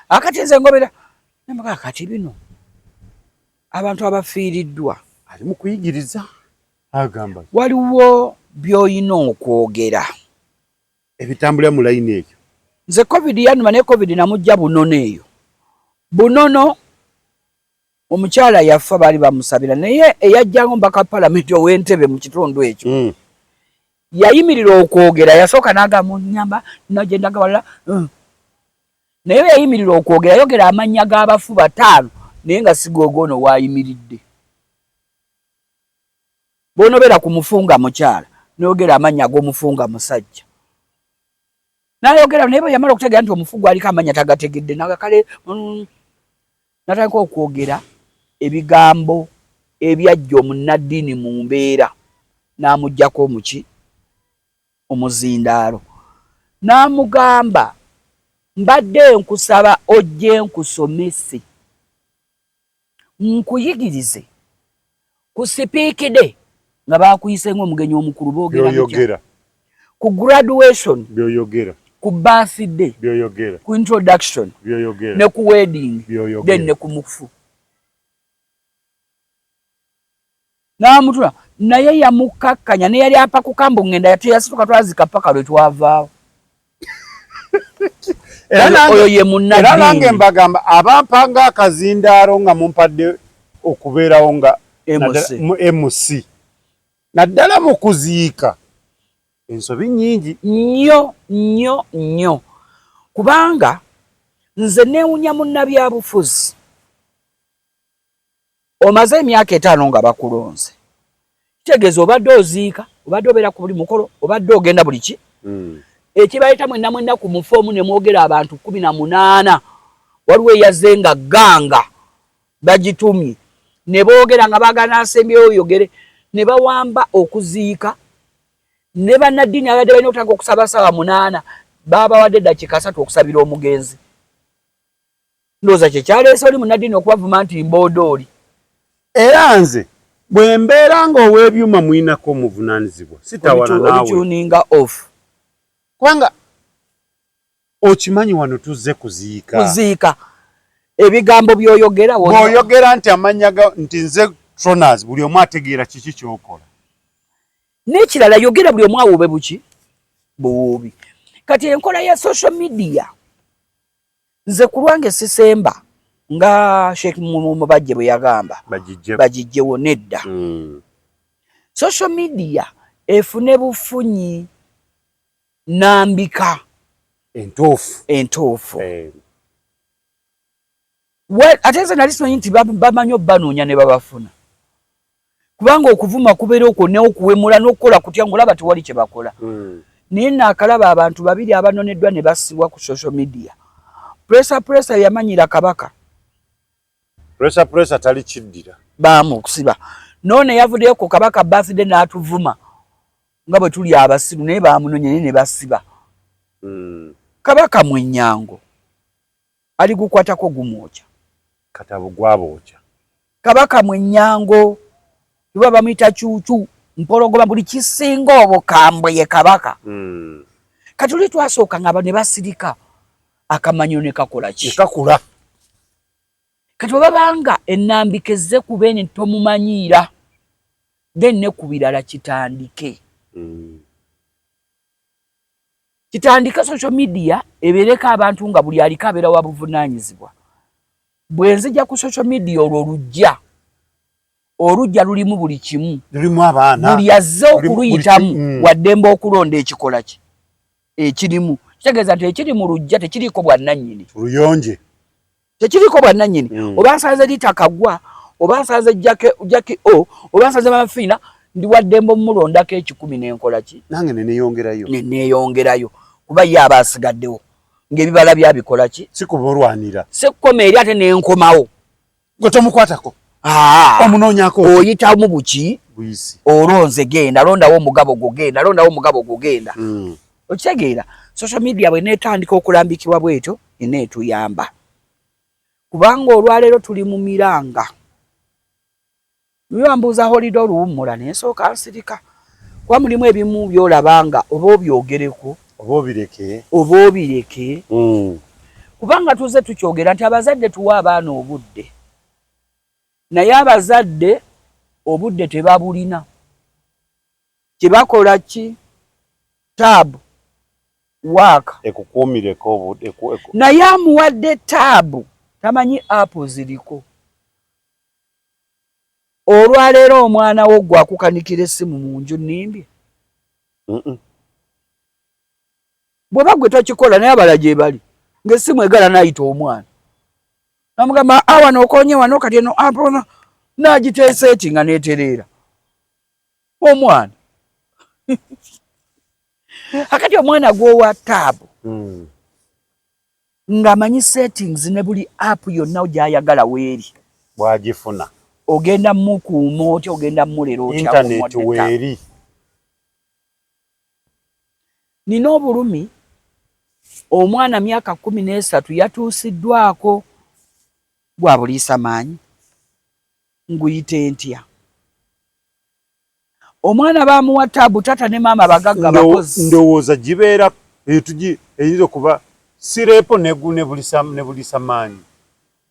Akati nze ngobera namaga kati bino abantu abafiiriddwa. Ali mu kuyigiriza agamba. Waliwo by'olina okwogera ebitambulira mu layini eyo. Nze COVID yanuma, naye COVID namujja Bunono eyo. Bunono omukyala yafa, baali bamusabira, naye eyajjanga omubaka wa palamenti ow'entebe mu kitundu ekyo yayimirira okwogera, yasooka n'agamba nyamba nagendaga walala, Naye yayimirira okwogera, yogera amannya g'abafu bataano, naye nga sigoogo ono waayimiridde. Bw'onobeera ku mufunga mukyala, n'oyogera amannya ag'omufunga musajja, n'ayogera, naye bwe yamala okutegeera nti omufu gwaliko amannya tagategedde, nagakale natandika okwogera ebigambo ebyajja omunnaddiini mu mbeera, n'amuggyako omuki omuzindaalo, n'amugamba mbadde nkusaba ojje nkusomese, nkuyigirize ku sipiikide nga bakuyise ng'omugenyi omukulu boogera bitya, ku graduation byoyogera, ku birthday byoyogera, ku introduction byoyogera, ne ku wedding, then ne ku mufu. N'amutula naye yamukakkanya, ne yali apakuka mbu ngenda teyasituka, twazika paka lwe twavaawo. Oyo ye munnaddiini. Era nange mbagamba abampanga akazindaalo nga mumpadde okubeerawo nga MC, naddala mu kuziika, ensobi nnyingi. Nnyo nnyo nnyo, kubanga nze neewunya munnabyabufuzi omaze emyaka 5 nga bakulonze, kitegeeza obadde oziika, Obadde obeera ku buli mukolo, obadde ogenda buli ki. Ekibayita mwenna mwenna ku mufoomu ne mwogera abantu 18, waliwo eyazze nga ganga bagitumye ne boogera nga baagala n'asembyeyo oyogere ne bawamba okuziika. Ne bannaddiini abadde balina okutandika okusaba ssaawa 8, baabawadde eddakiika 3 okusabira omugenzi. Ndowooza kye kyaleese oli munnaddiini okubavuma nti mboodooli. Era nze bwe mbeera ng'ow'ebyuma muyinako omuvunaanyizibwa, sitawana naawe. Obituninga off. Kubanga okimanyi wano tuzze kuziika. Kuziika. Ebigambo by'oyogera Bw'oyogera nti amannya ga nti nze Tronars, buli omu ategeera kiki ky'okola. N'ekirala yogera buli omu awuube buki? Buwuubi. Kati enkola ya social media nze ku lwange sisemba nga Sheikh Mubajje bwe yagamba bagijjewo nedda. Social media efune bufunyi nambika entuufu entuufu. Ate nze nali simanyi nti bamanyi obbanoonya ne babafuna, kubanga okuvuma kubeera okwo n'okuwemula n'okukola kutya ng'olaba tewali kye bakola. Naye naakalaba abantu babiri abanoneddwa ne bassibwa ku social media. Pressure Pressure yamanyira Kabaka. Pressure Pressure tali kiddira. Baamusiba. N'ono eyavuddeyo ku Kabaka birthday n'atuvuma nga bwe tuli abasiru, naye baamunonye naye ne basiba. Kabaka Mwenyango aligukwatako gumwokya. Katabo gwabookya. Kabaka Mwenyango tuba bamuyita Kyukyu Mpologoma, buli kisinga obukambwe ye Kabaka. Kati tuli twasooka nga ne basirika, akamanyo ne kakola ki? Ne kakula. Kati bwe babanga ennambika ezze ku beene tomumanyiira, then ne ku birala kitandike. Kitandike social media ebeereko abantu nga buli aliko abeera wa buvunaanyizibwa. Bwe nzija ku social media olwo lujja, olujja lulimu buli kimu. Lulimu abaana. Buli azze okuluyitamu waddembe okulonda ekikola ki ekirimu. Kitegeeza nti ekiri mu lujja tekiriiko bwannannyini. Luyonje. Tekiriiko bwannannyini. Oba nsanze Rita Kagwa, oba nsanze Jackie O, oba nsanze Mama Fiina, ndi waddembe omulondako 1,000 n'enkola ki? Nange ne neeyongerayo. Ne neeyongerayo. Kuba ye aba asigaddewo. Ng'ebibala byabikola ki? Si kubalwanira. Si kukoma eri ate n'enkomawo. Gwe tomukwatako. Omunoonyako. Oyitamu buki? Buyisi. Olonze genda, londawo omugabo gwo genda, londawo omugabo gwo genda. Okitegeera? Social media bwe neetandika okulambikibwa bw'etyo, eneetuyamba. Kubanga olwaleero tuli mu miranga. Bambuuza holiday oluwummula ne nsooka nsirika. Kuba mulimu ebimu by'olaba nga oba obyogereko. Oba obireke. Oba obireke. Kubanga tuzze tukyogera nti abazadde tuwa abaana obudde. Naye abazadde obudde tebabulina. Kye bakola ki? Tab waaka. Ekukuumireko obudde. Naye amuwadde tab tamanyi app ziriko. Olwaleero omwana wo gwe akukanikira essimu mu nju nnimbye. Bw'oba gwe tokikola naye abalala gye bali ng'essimu egala n'ayita omwana. Namugamba a wano okoonye wano kati eno app ono n'agiteeseeti nga n'etereera. Omwana. Akati omwana gw'owa tab. Ng'amanyi settings ne buli app yonna gy'ayagala weeri. Bw'agifuna. Ogenda mukuuma otya, ogenda mulera otya? Internet weeri. Nina obulumi omwana myaka 13 yatuusiddwako gwa buliisa maanyi nguyite ntya? Omwana baamuwa taabu, taata ne maama bagagga bakozi. Ndowooza gibeera eyinza okuba sireepo ne buliisa maanyi.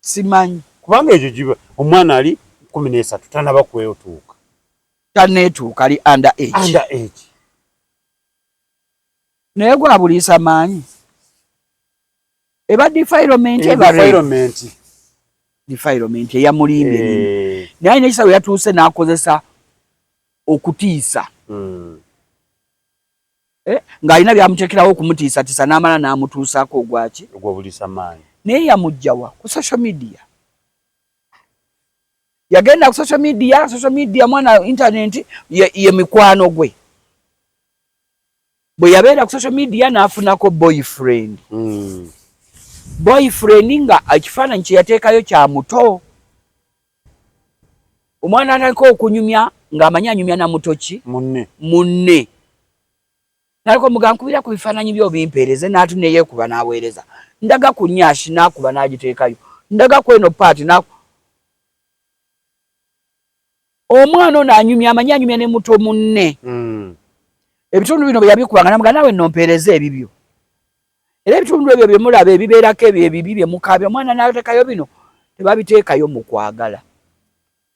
Simanyi. Kubanga ekyo giba omwana ali 13 tannaba kwetuuka. Tanneetuuka, ali under age. Under age. Naye gwa buliisa maanyi. Eba defilement eba defilement. Defilement eyamulimbye. Naye alina ekisawo yatuuse n'akozesa okutiisa. Ng'alina by'amuteekerawo okumutiisatiisa n'amala n'amutuusaako ogwaki? Ogw'obuliisa maanyi. Naye yamuggyawa ku social media. Yagenda ku social media, social media mwana internet ye mikwano gwe. Bwe yabeera ku social media n'afunako boyfriend. Boyfriend nga ekifaananyi kye yateekayo kya muto. Omwana atandika okunyumya ng'amanyi anyumya na muto ki? Munne. Munne. Naliko muga nkubira ku bifaananyi byo obimpeereze n'atu ne yeekuba n'aweereza. Ndaga ku nyashi n'akuba n'agiteekayo. Ndaga ku eno paati n'aku Omwana ono anyumya amanyi anyumya ne muto munne. Ebitundu bino bwe yabikubanga namuga naawe nno mpeereze ebibyo. Era ebitundu ebyo bye mulaba ebibeerako ebyo ebibi bye mukaabya omwana n'ateekayo bino tebabiteekayo mu kwagala.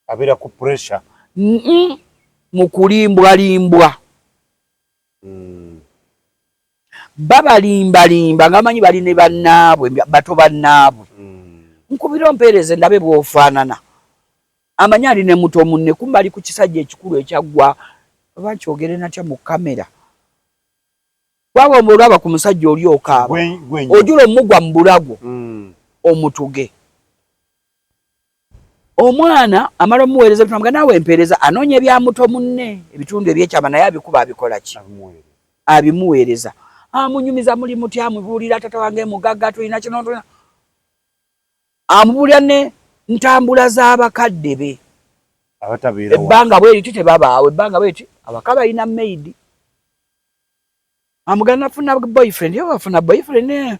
Abeera ku pressure. Mu kulimbwalimbwa. Babalimbalimba nga bamanyi bali ne bannaabwe bato bannaabwe. Nkubira ompeereze ndabe bw'ofaanana. Amanyi ali ne muto munne kumbe ali ku kisajja ekikulu ekyaggwa oba nkyogere natya mu kamera. Kubanga olaba ku musajja oli okaaba ojula omugwa mu bulago omutuge. Omwana amala omuweereza ebitundu naawe empeereza anoonya ebya muto munne ebitundu ebyekyama naye abikuba abikola ki? Abimuweereza. Amunyumiza muli mutya amubuulira taata wange mugagga tulina kino tulina. Amubuulira ne ntambula z'abakadde be. Ebbanga bwe liti tebabaawo ebbanga bwe liti awaka balina maid. Amugamba nafuna boyfriend yo wafuna boyfriend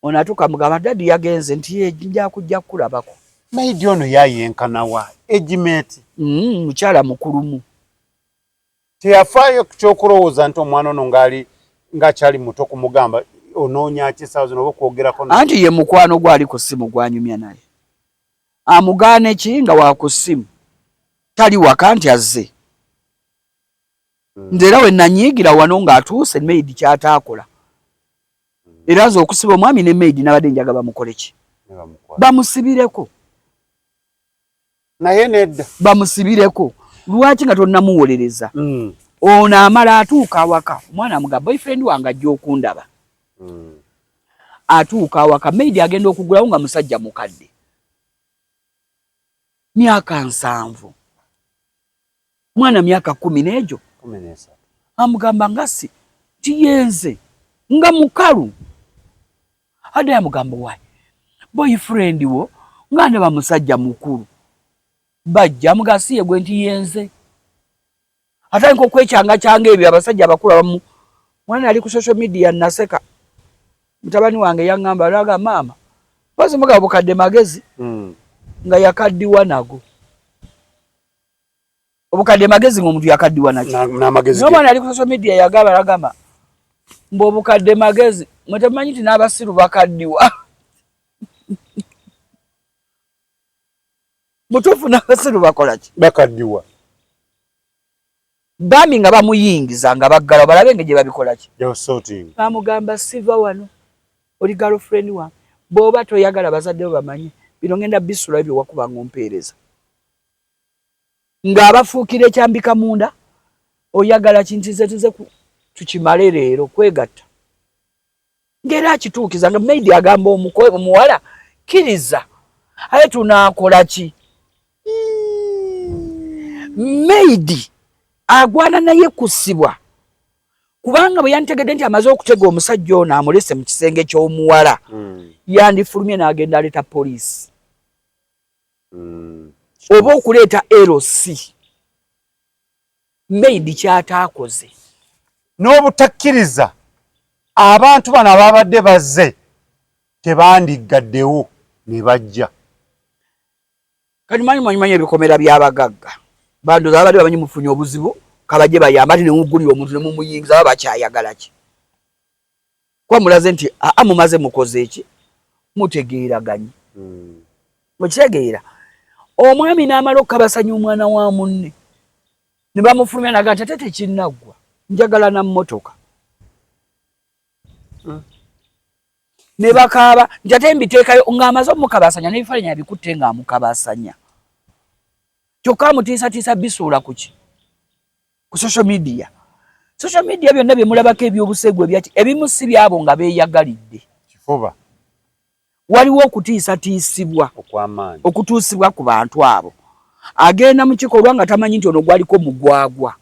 ono atuuka amugamba daddy yagenze nti ye nja kujja kukulabako. Maid ono yayenkanawa ejimeti. Mukyala mukulumu. Teyafaayo ku ky'okulowooza nti omwana ono ng'ali ng'akyali muto kumugamba onoonya ki essaawa zino oba okwogerako. Anti ye mukwano gwe ali ku ssimu gw'anyumya naye. Amugaane ki nga wa ku ssimu tali waka nti azze. Nze era we nanyiigira wano ng'atuuse maid ky'ataakola. Era nze okusiba omwami ne maid nabadde njaga bamukole ki? Bamusibireko. Naye nedda. Bamusibireko. Lwaki nga tonnamuwolereza? Ono amala atuuka awaka omwana amuga boyfriend wange ajja okundaba. Atuuka awaka maid agenda okugulawo nga musajja mukadde. Myaka 70. Mwana myaka 10 n'egyo. Amugamba nga si tiyenze nga mukalu. Adde amugamba why? Boyfriend wo nga ndaba musajja mukulu. Bajja amuga si yegwe nti yenze. Atandika okwekyanga kyanga ebyo abasajja abakulu abamu. Mwana ali ku social media naseka. Mutabani wange yaŋŋamba alaga maama. Mpozi mugabo bukadde magezi. Nga yakaddiwa nago. Obukadde magezi ng'omuntu yakaddiwa nakyo. N'omwana ali ku social media yagamba alagamba mbu obukadde magezi mwe temumanyi nti n'abasiru bakaddiwa. Mutuufu n'abasiru bakola ki? Bakaddiwa. Bambi nga bamuyingiza nga baggala balabe engeri gye babikola ki? Bamugamba siva wano oli girlfriend wange bw'oba toyagala bazadde bo bamanye bino ngenda bisulayo bye wakuba ng'ompeereza. Ng'abafuukira ekyambika munda oyagala kintu nze tuze tukimale leero kwegatta. Ng'era akituukiza nga maid agamba omuwala kkiriza aye tunaakola ki? Maid agwana naye kusibwa kubanga bwe yantegedde nti amaze okutega omusajja ono amulese mu kisenge ky'omuwala yandifulumye n'agenda aleeta poliisi. Oba okuleeta LC. Maid ky'ataakoze. N'obutakkiriza abantu bano ababadde bazze tebandiggaddewo ne bajja. Kati manyi ebikomera by'abagagga. Bandoza abadde bamanyi mufunye obuzibu kabajje bayamba ate ne mugulira omuntu ne mumuyingiza baba bakyayagala ki? Kuba mulaze nti aa mumaze mukoze ki? Mutegeeraganye. Mukitegeera. Omwami n'amala okukabasanya omwana wa munne. Ne bamufulumya n'agamba nti ate tekinnaggwa njagala na mmotoka. Ne bakaaba nti ate mbiteekayo ng'amaze omukabasanya n'ebifaananyi abikutte ng'amukabasanya. Kyokka amutiisatiisa bisuula ku ki? Ku social media. Social media byonna bye mulabako eby'obuseegu ebyaki ebimu si byabo nga beeyagalidde. Kifuba. Waliwo okutiisatiisibwa okutuusibwa ku bantu abo. Agenda mu kikolwa nga tamanyi nti ono gwaliko mugwagwa.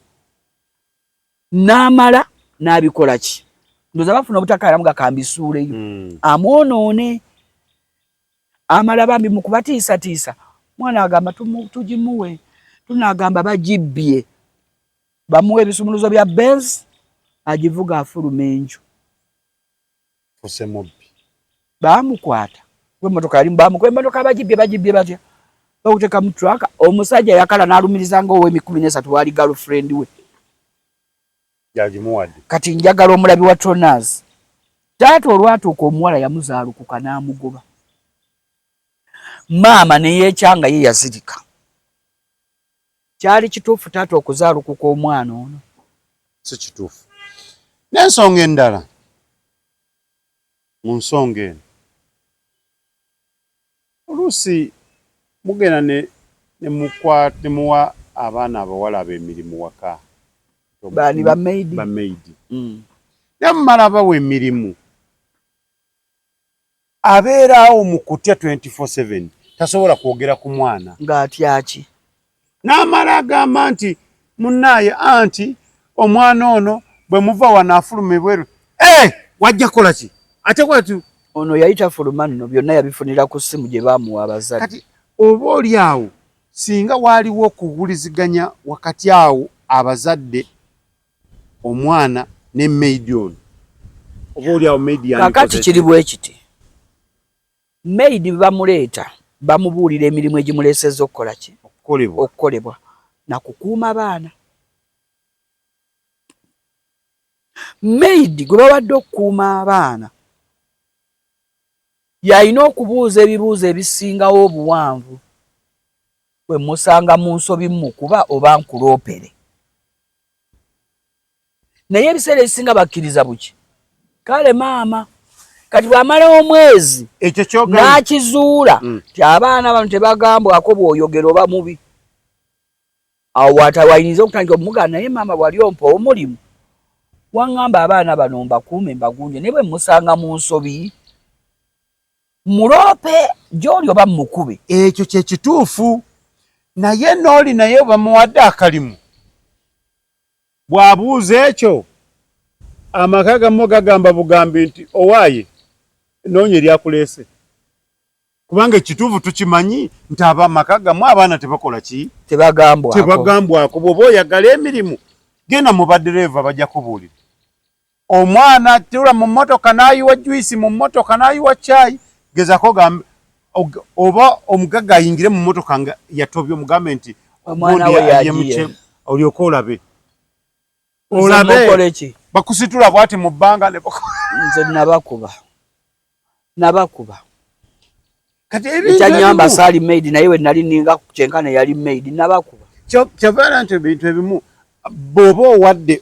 N'amala N'abikola ki? Ndowooza bafuna obutakkaanya nga kambisuuleyo amwonoone. Amala bambi mu kubatiisatiisa, mwana agamba tugimuwe, tunaagamba bagibbye, bamuwe ebisumuluzo bya Benz agivuga afuluma enju. Fuse mubbi. Baamukwata emmotoka yali bamukuba emmotoka bagibbye, bagibbye batya? Bakuteeka mu truck. Omusajja yakala n'alumiriza nga ow'emikumi n'esatu waali girlfriend we. Yagimuwadde. Kati njagala omulabi wa Tonaz. Taata olwatuuka omuwala yamuzaalukuka n'amugoba. Maama ne yeekyanga ye yazirika. Kyali kituufu taata okuzaalukuka omwana ono? Si kituufu. N'ensonga endala mu nsonga eno, oluusi mugenda ne ne muwa abaana abawala ab'emirimu waka. Baani, ba maid? Ba maid. Naye mumala bawa emirimu, abeera awo mu kutya 24/7, tasobola kwogera ku mwana. Ng'atya ki? N'amala agamba nti munnaaye anti omwana ono bwe muva wano afuluma ebweru. Eh, wajja kukola ki? Ate kwati ono yali tafuluma nno, byonna yabifunira ku ssimu gye baamuwa abazadde. Kati oba oli awo singa waaliwo okuwuliziganya wakati awo abazadde, omwana ne maid ono, oba oli awo maid Kakati kiri bwe kiti, maid bwe bamuleeta bamubuulira emirimu egimuleesezza okukola ki? Okukolebwa. Okukolebwa nakukuuma baana. Maid gwe bawadde okukuuma abaana yalina okubuuza ebibuuzo ebisingawo obuwanvu. Bwe musanga mu nsobi mukuba oba nkuloopere. Naye ebiseera ebisinga bakkiriza buki? Kale maama kati bw'amala omwezi ekyo kyogamba n'akizuula ti abaana bano tebagambwako, bw'oyogera oba mubi, awo wayinza okutandika omugamba, naye maama bw'ali ompa omulimu waŋŋamba abaana bano mbakuume mbagunje, naye bwe musanga mu nsobi muloope gy'oli oba mukube. Ekyo kye kituufu, naye n'oli naye bamuwadde akalimu, bw'abuuza ekyo amaka gamu gagamba bugambi nti owaaye noonya eryakuleese, kubanga ekituufu tukimanyi nti abamaka gamu abaana tebakola ki? Tebagambwako. Tebagambwako. Bw'oba oyagala emirimu genda mu badereeva bajja kubuulira. Omwana tula mu mmotoka n'ayiwa juice, mu mmotoka n'ayiwa caayi, gezako ogambe oba omugagga ayingire mu mmotoka nga yatobye, omugambe nti omwana we yagiye, olyoke olabe olabe bakusitula bwati mu bbanga. Nze nabakuba, nabakuba. Kati ekyanyamba saali maid, naye we nali ninga kyenkana yali maid, nabakuba. Kyavaala nti ebintu ebimu bw'oba owadde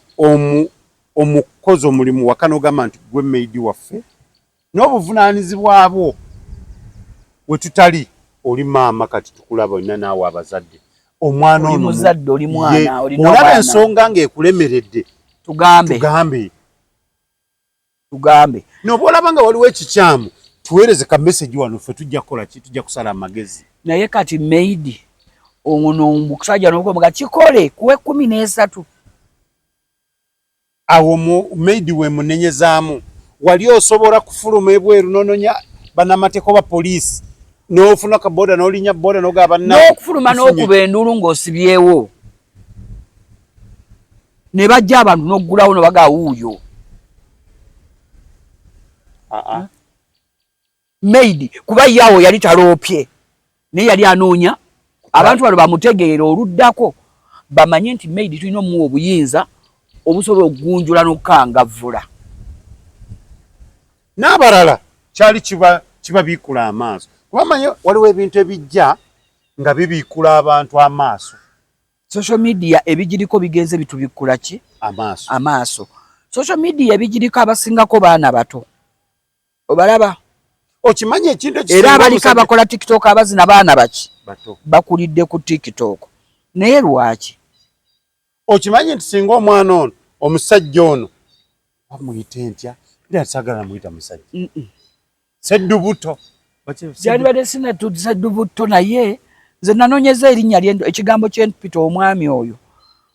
omukozi omulimu waka n'ogamba nti gwe maid waffe n'obuvunaanyizibwa bwo, we tutali oli maama, kati tukulaba olina naawe abazadde, omwana ono muzadde, oli mwana. Olaba ensonga ng'ekulemeredde, tugambe. Tugambe. Tugambe. Noba olaba nga waliwo ekikyamu, tuweereze ka message wano, ffe tujja kukola ki? Tujja kusala amagezi. Naye kati maid ono omusajja nokomuga kikole kuwe 13. Awo mu maid we munenyezaamu, wali osobola kufuluma ebweru nononya banamateeka oba poliisi, n'ofuna ka boda n'olinya boda n'ogaba. N'okufuluma n'okuba enduulu ng'osibyewo ne bajja abantu n'oggulawo nobaga wuuyo maid, kuba ye awo yali taloopye, naye yali anoonya abantu bano bamutegeera oluddako bamanye nti maid tulina omuwa obuyinza obusobola okugunjula n'okukangavvula. N'abalala kyali kibabiikula amaaso, kuba manye waliwo ebintu ebijja nga bibiikula abantu amaaso. Social media ebigiriko bigenze bitubikkula ki? Amaaso. Amaaso. Social media ebigiriko abasingako baana bato, obalaba. Okimanyi ekintu era abaliko abakola TikTok abazina baana baki? Bakulidde ku TikTok, naye lwaki? Okimanyi nti singa omwana ono, omusajja ono bamuyite ntya? Era sagala muyita musajja, seddubuto. Kyalibadde seddubuto, naye nze nanoonyeza erinnya lyendo, ekigambo kyempita omwami oyo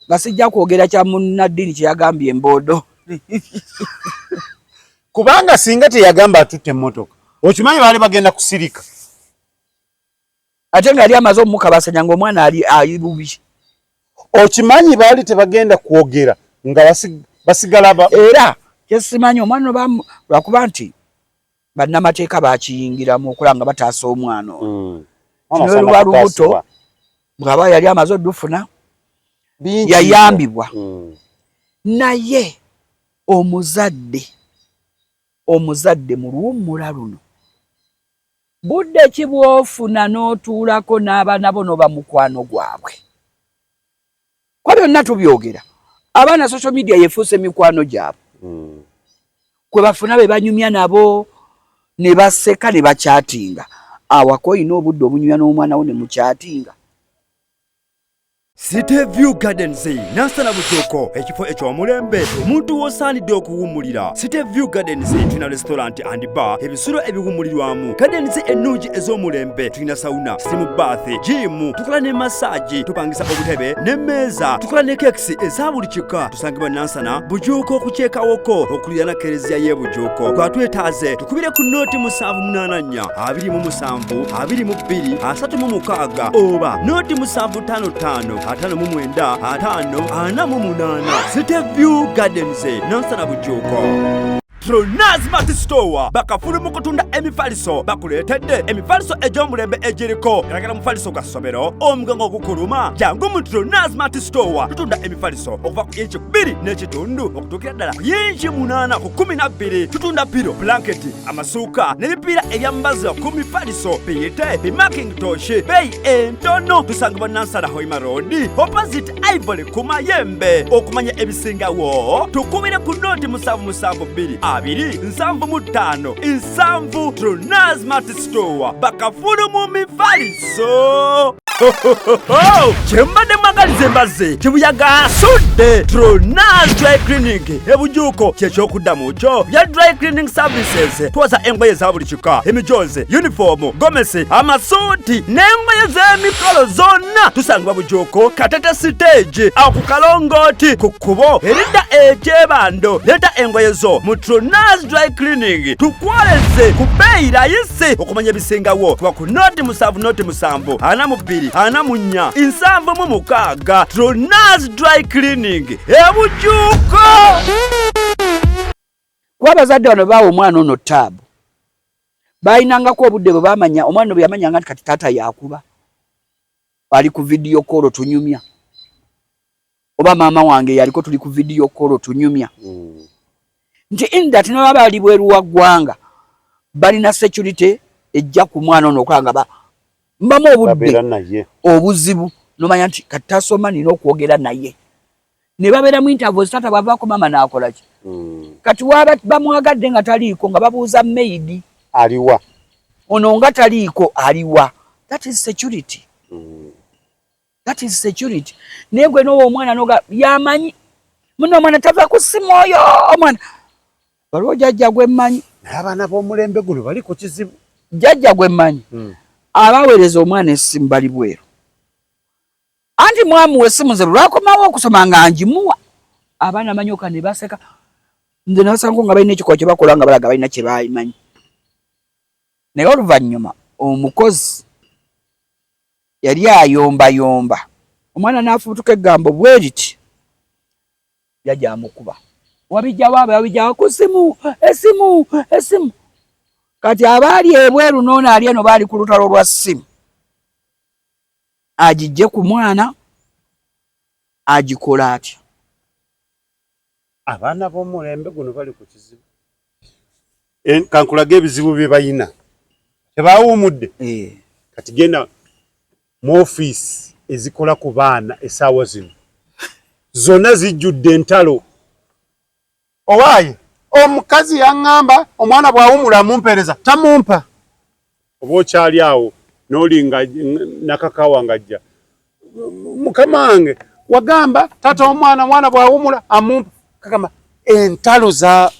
nga sijja kwogera kya munnaddiini kyeyagambye emboodo. Kubanga singa teyagamba atutte emmotoka, okimanyi baali bagenda kusirika. Ate nga yali amaze omukabasanya ng'omwana ali ali bubi. Okimanyi baali tebagenda kwogera nga basigala ba era kyesimanyi omwana lwakuba nti bannamateeka bakiyingiramu okulaba nga bataasa omwana ono. Kino luba lubuto bw'aba yali amaze odufuna yayambibwa. Naye omuzadde omuzadde mu luwummula luno budde ki bw'ofuna n'otuulako n'abaana bo n'oba mukwano gwabwe? Kwa byonna tubyogera, abaana social media yefuuse mikwano gyabwe. Kwe bafuna be banyumya nabo ne baseka ne bakyatinga. Awaka olina obudde obunyumya n'omwana wo ne mukyatinga. City View Gardens Nansana Bujuuko, ekifo eky'omulembe omuntu w'osaanidde okuwummulira. City View Gardens tulina restaurant and bar, ebisulo ebiwummulirwamu, gardens ennungi ez'omulembe, tulina sauna, steam bath, gym, tukola ne massage, tupangisa obutebe n'emmeeza, tukola ne cakes eza buli kika. Tusangibwa Nansana Bujuuko ku kyekawoko okuliraana kereziya y'e Bujuuko. Gwatwetaaze tukubire ku nooti 784 27 22 36 oba nooti 755 59 50 48. City View Gardens Nansana Bujuuko. Tronaz Mart Store bakafulu mu kutunda emifaliso, bakuleetedde emifaliso egy'omulembe egiriko galagala mufaliso gwa ssomero, omugongo ogukuluma, jangu mu Tronaz Mart Store. Tutunda emifaliso okuva ku inci 2.5 okutuukira ddala ku yinci 8 ku 12. Tutunda piro, blanketi, amasuuka n'ebipiira ebyambazibwa ku mifaliso, biyite bimakintosh, beeyi entono. Tusangibwa Nansana Hoima Road opposite Ivory ku Mayembe. Okumanya ebisingawo tukubire ku nooti 772 275 7. Tronaz Mart Store bakafulu mu mifaliso. Kyembadde mwagaliza embazzi kibuyaga asudde. Tronaz Dry Cleaning ebujuuko kyekyokuddamu kyo bya dry cleaning services. Twoza engoye za buli kika, emijoozi, yunifoomu, gomesi, amasuuti n'engoye z'emikolo zonna. Tusangibwa Bujuuko Katete stage awo ku kalongooti ku kkubo eridda ekyebando. Leeta engoye zo mu Tronaz Dry Cleaning tukwoleze ku bbeeyi rayisi. Okumanya ebisingawo kuba ku nooti 7 nooti 7 42 44 76. Tronaz Dry Cleaning ebujuuko. Kuba abazadde bano baawa omwana ono taabu, balinangako obudde bwe bamanya omwana ono bwe yamanyanga nti kati taata yakuba ali ku video call tunyumya, oba maama wange yaliko tuli ku video call tunyumya. Nti in that ne baba bali bweru wa ggwanga balina security ejja ku mwana ono okulaba nga mbamu obudde obuzibu nomanya nti kati tasoma nina okwogera naye ne babeera mu intervals, taata bw'avaako maama n'akola ki. Kati waba bamwagadde nga taliiko nga babuuza maid aliwa, ono nga taliiko aliwa. That is security. That is security. Naye gwe n'owa omwana noga yamanyi muno omwana tava ku ssimu oyo omwana waliwo jjajja gwe mmanyi. Naye abaana b'omulembe guno bali ku kizibu. Jjajja gwe mmanyi abaweereza omwana essimu bali bweru, anti mwamuwa essimu nze lwakomawo okusoma nga ngimuwa abaana manyoka ne baseka. Nze nasango nga balina ekikolwa kye bakola nga balaga balina kye bamanyi, naye oluvannyuma omukozi yali ayombayomba omwana n'afubutuka eggambo bwe riti, jjajja amukuba wabijjawo aba wabijjawo ku ssimu essimu essimu. Kati abaali ebweru n'ono ali eno baali ku lutalo lwa ssimu, agijje ku mwana agikola atya? Abaana b'omulembe guno bali ku kizibu. Kankulaga ebizibu bye balina, tebawuumudde. Kati genda mu ofiisi ezikola ku baana essaawa zino zonna zijjudde entalo. Owaaye omukazi yaŋŋamba omwana bw'awumula amumpeereza tamumpa. Oba okyali awo n'oli nga nakakawa ng'ajja, mukama wange wagamba taata omwana omwana bw'awumula amumpa. Kagamba entalo za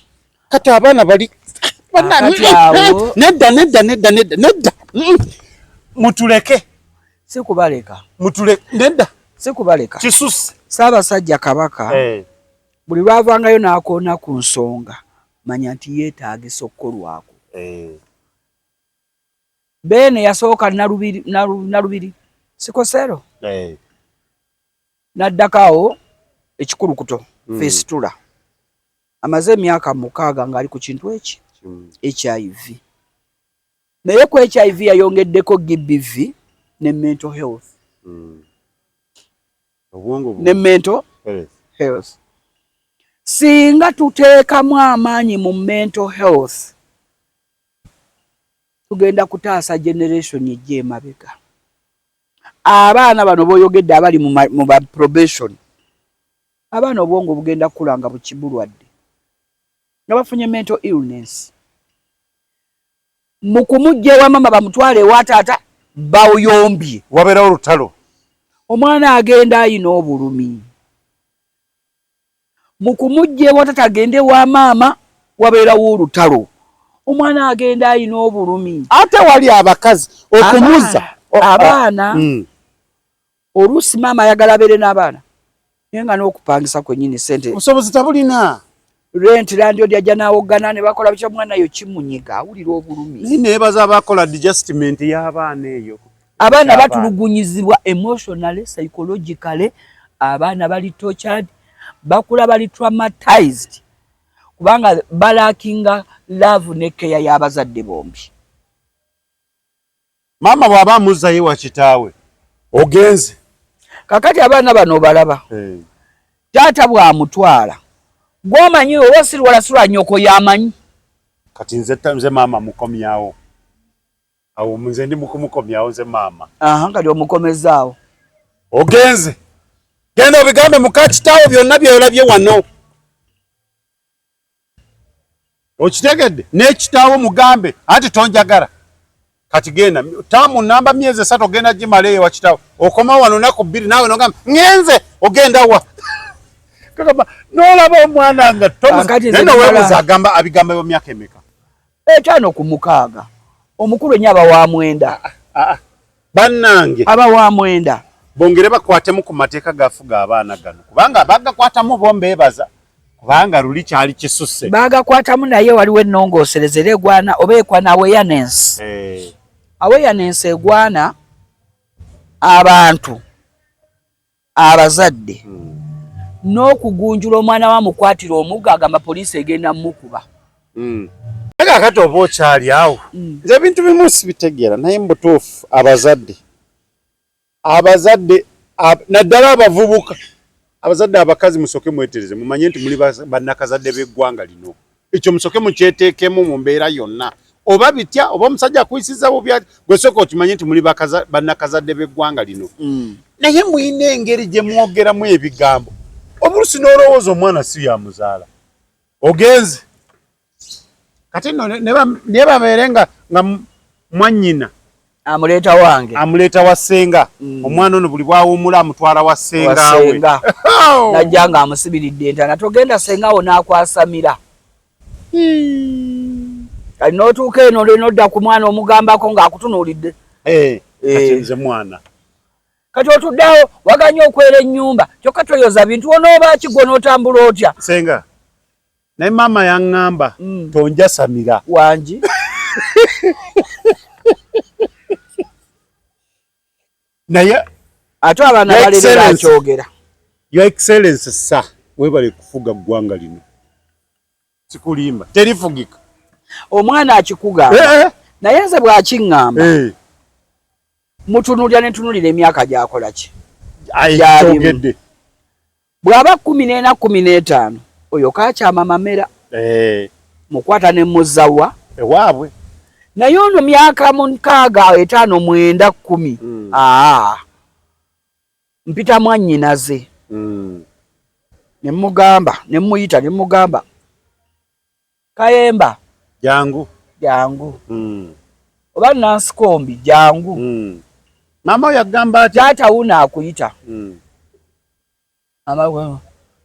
kati abaana bali nedda nedda nedda nedda nedda, mutuleke. Sikubaleka. Mutuleke nedda. Sikubaleka. Kisusse. Ssaabasajja Kabaka. Buli lwavangayo n'akoona ku nsonga, manya nti yeetaagisa okukolwako. Beene yasooka Nalubiri sikosero n'addako awo ekikulukuto fesitula. Amaze emyaka 6 ng'ali ku kintu eki HIV. Naye ku HIV yayongeddeko GBV ne mental health. Ne mental health. Singa tuteekamu amaanyi mu mental health, tugenda kutaasa generation ejja emabega. Abaana bano b'oyogedde abali mu ba probation, abaana obwongo bugenda kukula nga bukibulwadde, nga bafunye mental illness. Mu kumujja ewa mama bamutwale ewa taata bayombye, wabeerawo olutalo, omwana agenda ayina obulumi. Mu kumujja ewa taata agende ewa maama wabeerawo olutalo, omwana agenda ayina obulumi. Ate wali abakazi okumuza abaana oluusi maama ayagala abeere n'abaana, naye nga n'okupangisa kwennyini ssente obusobozi tabulina. Rent landlord ajja n'awoggana ne bakola bitya, omwana yo kimunyiga, awulira obulumi. Naye neebaza abakola adjustment y'abaana eyo. Abaana batulugunyizibwa emotionally, psychologically, abaana bali tortured, bakula bali traumatized kubanga balackinga love ne care y'abazadde bombi. Maama bw'aba amuzzayo wa kitaawe ogenze. Kakati abaana bano obalaba, taata bw'amutwala, gw'omanyi oba sirwala sirwa nnyoko y'amanyi. Kati nze maama mukomyawo awo, nze ndi mukumukomyawo nze maama. Kati omukomezaawo. Ogenze, genda obigambe muka kitaawo byonna byolabye wano, okitegedde? N'ekitaawo mugambe anti tonjagala. Kati genda taamu namba myezi 3 ogenda gimala eyo wakitaawo, okoma wano naku 2 naawe nogamba ngenze, ogenda wa? Kagamba n'olaba omwana nga naye noweebuuza agamba abigamba mu myaka emeka? 5 ku 6, omukulu ennyo aba wa 9. Bannange aba wa 9. Bongere bakwatemu ku mateeka gafuga abaana gano, kubanga bagakwatamu bo mbeebaza, kubanga luli kyali kisusse. Bagakwatamu, naye waliwo ennongoosereza era egwana oba ekwana awareness. Awareness egwana abantu abazadde n'okugunjula omwana wa mukwatira omuggo agamba poliisi egenda mukuba. Naye kakati oba okyali awo, nze ebintu bimu sibitegeera, naye mu butuufu abazadde naddala abavubuka, abazadde abakazi musooke mwetereze, mumanye nti muli bannakazadde b'eggwanga lino. Ekyo musooke mukyeteekemu mu mbeera yonna, oba bitya oba omusajja akuyisizza bubi, gwe sooka okimanye nti muli bannakazadde b'eggwanga lino. Naye mulina engeri gye mwogeramu ebigambo, oluusi n'olowooza omwana si yamuzaala. Ogenze kati nno ne babeere nga mwannyina amuleeta wange, amuleeta wa ssenga. Omwana ono buli bw'awummula amutwala wa ssenga we, najja nga amusibiridde entana, togenda ssenga wo n'akwasamira. Kati n'otuuka eno n'odda ku mwana omugambako ng'akutunuulidde. Kati nze mwana. Kati otuddeawo waganye okwera ennyumba, kyokka toyoza bintu, onooba ki gwe n'otambula otya? Ssenga, naye maama yaŋŋamba tonjasamira. Wangi. Naye ate abaana balere bakyogera. Your Excellency sir, webale kufuga ggwanga lino. Sikulimba, terifugika. Omwana akikugamba. Naye nze bw'akiŋŋamba, mutunuulira ne ntunuulira emyaka gy'akola ki? Gy'alimu. Bw'aba 14 15, oyo kakyama mamera. Mukwata ne muzawa ewaabwe. Naye ono myaka 6 5 9 10. Mpita mwannyinaze. Ne mugamba, ne muyita, ne mugamba, Kayemba. Jangu. Jangu. Oba Nansikombi jangu. Maama oyo agamba atya? Taata wuno akuyita. Mama,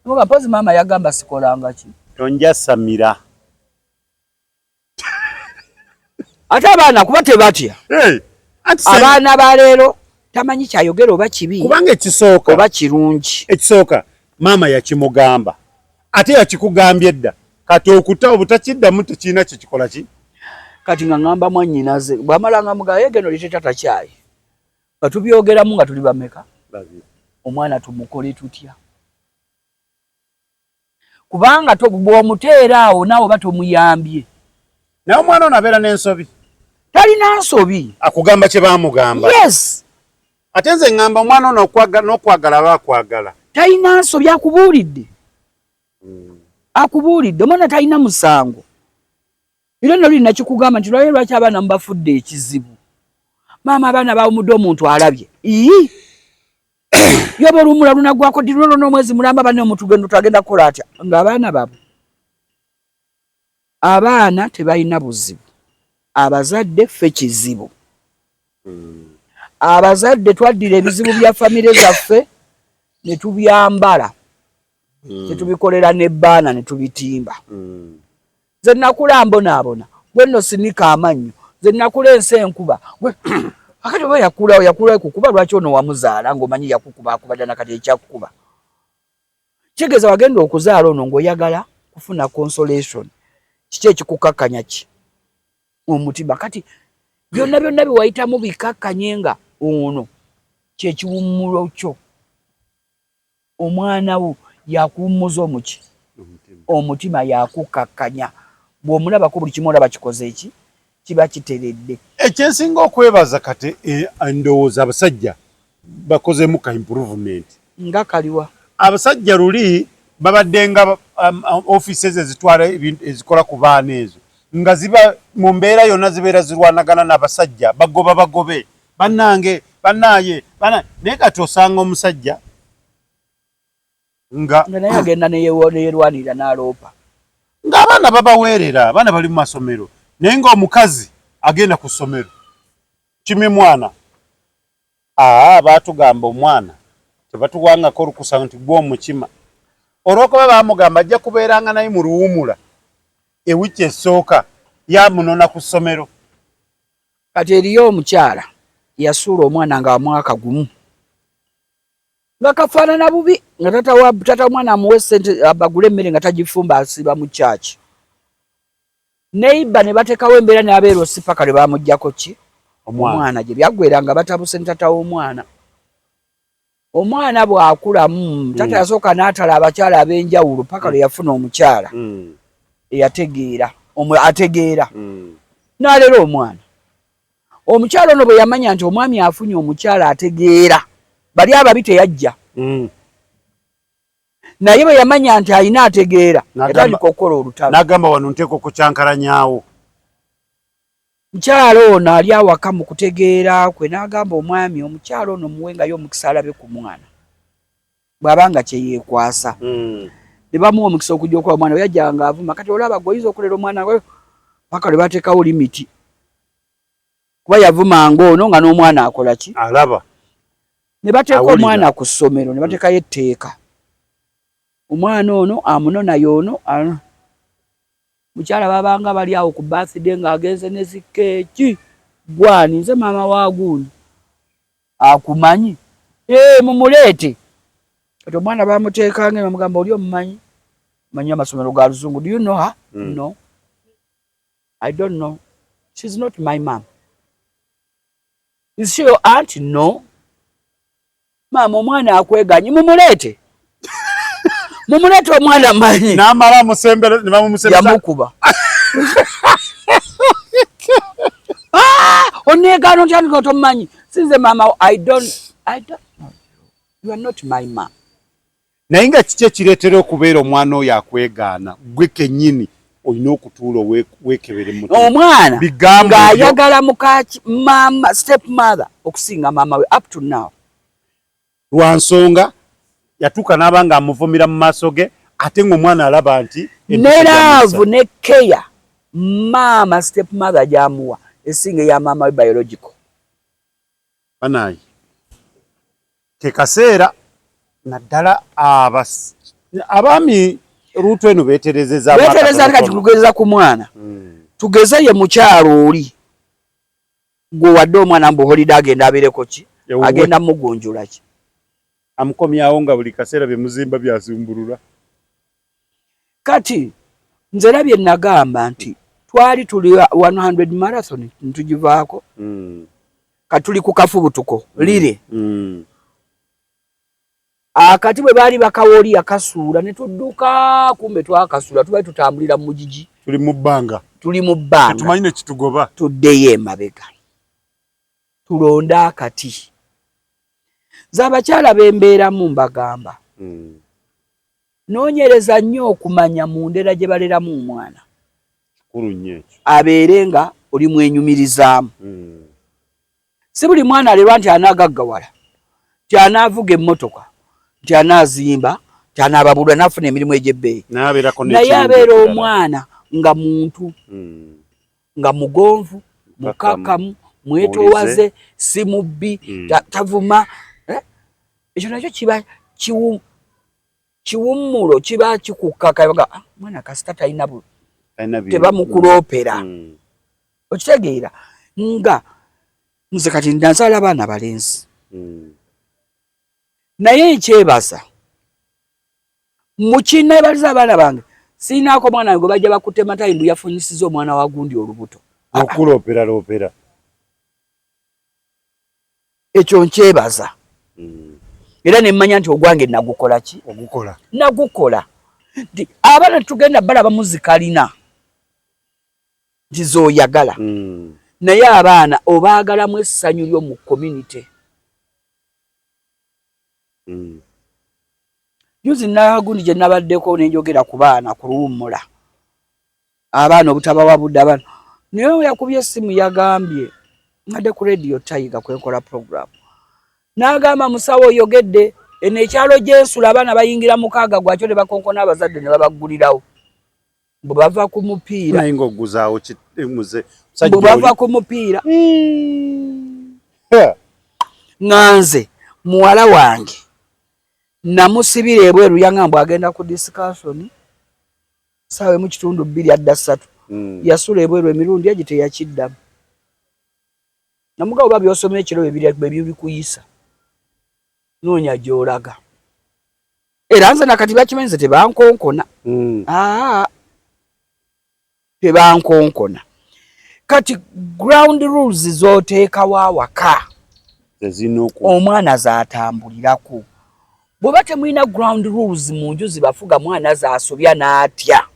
mpozi maama yagamba sikolanga ki? Tonjasamira. Ate abaana kuba tebatya. Abaana ba leero tamanyi kyayogera oba kibi. Kubanga ekisooka oba kirungi. Ekisooka maama yakimugamba. Ate yakikugambye dda, kati okuta obutakiddamu tekirina kyekikola ki. Kati nga ŋŋamba mwannyinaze bw'amala nga mugamba ye geno lite tata kyayi, nga tubyogeramu nga tuli bameka, omwana tumukole tutya? Kubanga bw'omuteera awo naawe oba tomuyambye. Naye omwana ono abeera n'ensobi? Talina nsobi. Akugamba kye baamugamba. Yes. Ate nze ŋŋamba omwana ono n'okwagala aba akwagala. Talina nsobi, akubuulidde. Akubuulidde, omwana talina musango. Era nali nakikugamba nti lwaki lwaki abaana mubafudde ekizibu. Maama abaana bawumudde omuntu alabye. Ii. Yoba oluwummula lunagwako ddi luno n'omwezi mulamba banne omuntu gendo twagenda kukola atya ng'abaana baabwe. Abaana tebalina buzibu, abazadde ffe kizibu. Abazadde twaddira ebizibu bya famire zaffe ne tubyambala, ne tubikolera n'ebbaana ne tubitimba. Nze nakula mbonaabona, gwe nno sinika amannyo, nze nakula ensi enkuba. Akati oba yakula yakula kukuba, lwaki ono wamuzaala ng'omanyi yakukuba akuba ddala kati ekyakkuba. Kitegeeza wagenda okuzaala ono ng'oyagala kufuna consolation. Kiki ekikukakkanya ki omutima? Kati byonna byonna bye wayitamu bikakkanye nga ono kye kiwummulo kyo. Omwana wo yakuwummuza omuki? Omutima yakukakkanya. Bw'omulabako buli kimu olaba kikoze eki? Kiba kiteredde. Ekyensinga okwebaza kati ndowooza abasajja bakozeemu ka improvement. Nga kaliwa? Abasajja luli babadde nga ofiisi ezo ezitwala ebintu ezikola ku baana ezo nga ziba mu mbeera yonna zibeera zirwanagana n'abasajja, bagoba bagobe bannange bannaaye naye kati osanga omusajja nga naye agenda neyerwanirira n'aloopa ng'abaana babaweerera, abaana bali mu masomero, naye ng'omukazi agenda ku ssomero kimye mwana. Aa, baatugamba omwana tebatuwangako olukusa nti gwe omukima, olw'okuba baamugamba ajja kubeeranga naye mu luwumula ewiiki esooka yamunona ku ssomero. Kati eriyo omukyala yasuula omwana nga mwaka gumu nga kafaanana bubi, nga tata omwana amuwa essente abagule emmere nga tagifumba, asiiba mu kyaki neiba ne bateekawo embeera n'abeera osi paka lwe bamuggyako ki omwana gye byaggwera nga batabuse ne tata w'omwana. Omwana bw'akulamu tata yasooka n'atala abakyala ab'enjawulo paka lwe yafuna omukyala eyategeera, ategeera n'alera omwana. Omukyala ono bwe yamanya nti omwami afunye omukyala ategeera, bali ababi teyajja. Naye bwe yamanya nti alina ategeera, yatandika okukola olutalo. N'agamba wano nteeka okukyankalanyawo. Mukyala ono ali awaka mu kutegeera kwe n'agamba omwami, omukyala ono muwengayo omukisa alabe ku mwana bw'aba nga kye yeekwasa. Ne bamuwa omukisa okujja okulaba omwana, bwe yajja ng'avuma, kati olaba gwe oyinza okulera omwana we paka lwe bateekawo limiti. Kuba yavumanga ono nga n'omwana akola ki? Alaba. Ne bateeka omwana ku ssomero, ne bateekayo etteeka. Omwana ono amunona y'ono. Mukyala babanga bali awo ku birthday ng'agenze ne zikeeki. Gwani nze maama wa gundi. Akumanyi. Mumuleete. Kati omwana bamuteekanga bamugamba oli omumanyi? Manyi amasomero ga luzungu. Do you know her? No. I don't know. She's not my mom. Is she your aunt? No. Maama omwana akweganye, mumuleete. Mumuleete omwana manyi. N'amala amusembera ne bamumusembeza. Yamukuba. Oneegaana otya nga tomumanyi? Sinze maama, I don't know you. You are not my mom. Naye nga kiki ekireetera okubeera omwana oyo akwegaana gwe kennyini olina okutuula weekebere mu omwana ng'ayagala muka maama step mother okusinga maama we up to now. Lwa nsonga yatuuka n'aba ng'amuvumira mu maaso ge ate ng'omwana alaba nti ne love ne care maama step mother gy'amuwa esinga eya maama we biological. Banaye ke kaseera naddala abaami ruutu eno beeterezeza beetereza kati kugeza ku mwana. Tugeze ye mukyalo oli gwe wadde omwana mbu holiday agenda abeereko ki, agenda mugunjula ki, amukomyawo nga buli kaseera bye muzimba byasumbulula. Kati nze era bye nagamba nti twali tuli 100 marathon ntugivaako. Kati tuli ku kafubutuko lire. Akati bwe baali bakawa oli yakasuula ne tudduka, kumbe twakasuula tubali tutambulira mu mugigi. Tuli mu bbanga. Tuli mu bbanga. Tetumanyi ne kitugoba. Tuddeyo emabega. Tulonde akati. Nze abakyala be mbeeramu mbagamba. Noonyereza nnyo okumanya mu ndera gye baleramu omwana. Kikulu nnyo ekyo. Abeere nga oli mwenyumirizaamu. Si buli mwana alerwa nti anaagaggawala, nti anaavuga emmotoka, nti anaazimba, nti anaababulwa n'afuna emirimu egy'ebbeeyi. Naye abeera omwana nga muntu, nga mugonvu, mukakkamu, mwetoowaze, si mubbi, tavuma. Ekyo nakyo kiba kiwummulo, kiba kikukkaka. Mwana kasita talina tebamukuloopera. Okitegeera nga nze kati nazaala abaana balenzi. Naye nkyebaza mukineebaliza abaana bange, siinaako omwana wange gwe bajja bakutte matayi mbu yafunyisizza omwana wa gundi olubuto. Okuloopera. Ekyo nkyebaza. Era ne mmanya nti ogwange nagukola ki? Ogukola. Nagukola. Nti abaana tugenda balaba muzikalina nti z'oyagala. Naye abaana obaagalamu essanyu lyo mu community. Juzi nagundi gye nabaddeko ne njogera ku baana ku luwummula. Abaana obutabawa budde abaana. Naye yakubye essimu yagambye ngadde ku Radio Tiger kwenkola program. N'agamba musawo oyogedde eno ekyalo gy'ensula abaana bayingira mukaaga gwakyo ne bakonkona abazadde ne babaggulirawo. Bwe bava ku mupiira. Naye ng'ogguzaawo muze. Bwe bava ku mupiira. Nga nze muwala wange namusibira ebweru yangamba agenda ku discussion ssaawa emu kitundu bbiri adda ssatu. Yasula ebweru emirundi egi teyakiddamu. Namugamba oba by'osoma ekiro bwe bikuyisa noonya gy'olaga. Era nze nakati bakimanyi nze tebankonkona. Tebankonkona. Kati ground rules z'oteekawo awaka omwana z'atambulirako. Bw'oba temulina ground rules mu nju zibafuga mwana z'asobya n'atya.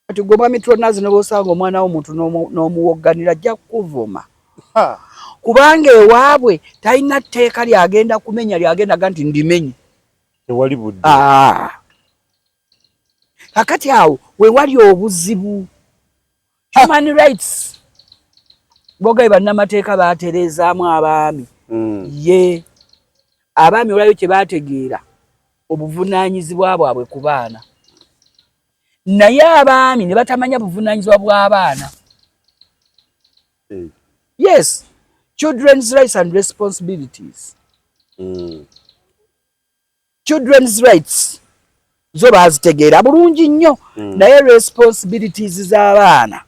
Kati gwe mwami Tronazi ne bw'osanga omwana w'omuntu n'omuwogganira ajja kukuvuma. Kubanga ewaabwe talina tteeka ly'agenda kumenya ly'agenda ga nti ndimenye. Tewali budde. Kakati awo we wali obuzibu. Human rights bogaye bannamateeka baatereezaamu abaami. Ye abaami olabye kye baategeera obuvunaanyizibwa bwabwe ku baana. Naye abaami ne batamanya buvunaanyizibwa bw'abaana. Yes, children's rights and responsibilities. Children's rights zo baazitegeera bulungi nnyo, naye responsibilities z'abaana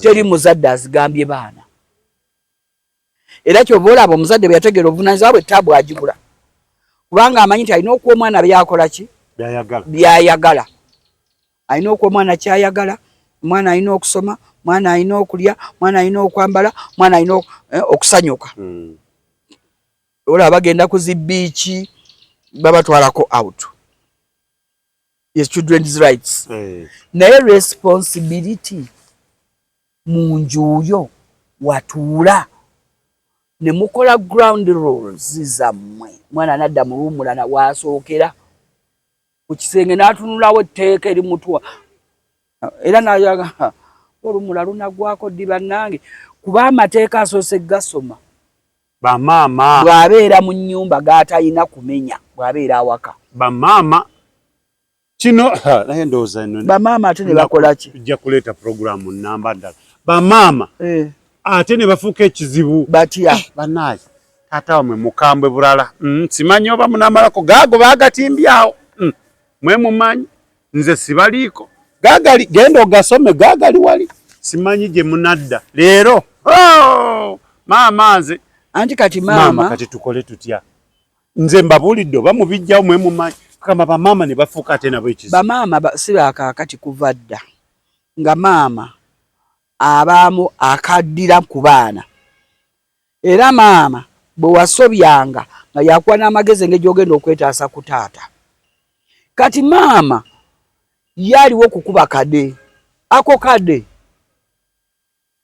teri muzadde azigambye baana. Era ky'ova olaba omuzadde bwe yategeera obuvunaanyizibwa bwe taabu agigula, kubanga amanyi nti alina okuwa omwana by'akola ki? By'ayagala. Alina okuwa omwana ky'ayagala, omwana alina okusoma, omwana alina okulya, omwana alina okwambala, omwana alina okusanyuka. Olaba bagenda ku zi beach babatwalako out. Yes, children's rights. Naye responsibility mu nju yo watuula ne mukola ground rules zammwe. Mwana anadda mu luwummula na waasookera ku kisenge n'atunulawo etteeka erimutuwa era n'ayaga oluwummula lunaggwako ddi bannange, kuba amateeka asoose gasoma. Bamaama. Bw'abeera mu nnyumba g'atalina kumenya bw'abeera awaka. Bamaama kino naye ndowooza eno Bamaama ate ne bakola ki? Tujja kuleeta puroguramu nnamba ddala. Bamaama ate ne bafuuka ekizibu. Batya? Bannaaye taata wammwe mukambwe bulala. Simanyi oba munaamalako gaago baagatimbyawo. Mwe mumanyi nze sibaliiko. Gaagali genda ogasome gaagali wali. Simanyi gye munadda leero. Oh! Maama nze. Anti kati maama. Maama kati tukole tutya? Nze mbabuulidde oba mubijjawo mwe mumanyi. Kama bamaama ne bafuuka ate nabo ekizibu. Bamaama si bakaakati, kuva dda nga maama abaamu akaddira ku baana. Era maama bwe wasobyanga nga yakuwa n'amagezi engeri gy'ogenda okwetaasa ku taata. Kati maama yaliwo okukuba kade ako kade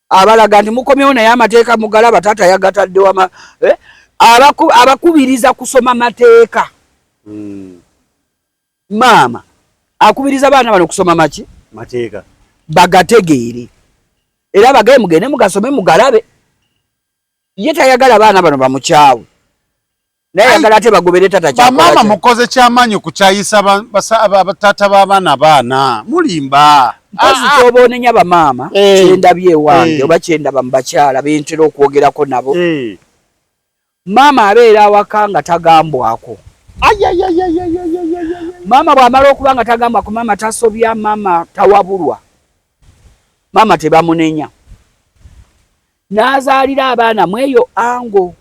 abalaga nti mukomyewo, naye amateeka mugalaba, taata yagatadde wama, eh? Abakubiriza kusoma mateeka. Maama akubiriza baana bano kusoma maki? Mateeka. Bagategeere era bagaye mugende mugasome mugalabe. Ye tayagala baana bano bamukyawe, naye ayagala ate bagobere tata. Bamaama mukoze kyamaanyi okukyayisa bataata b'abaana. Baana mulimba. Mpozi kyoba onenya bamaama, kyendabye ewange oba kyendaba mu bakyala bentera okwogerako nabo, maama abeera awaka nga tagambwako. Maama bw'amala okuba nga tagambwako, maama tasobya, maama tawabulwa, maama tebamunenya, n'azaalira abaana mu eyo ango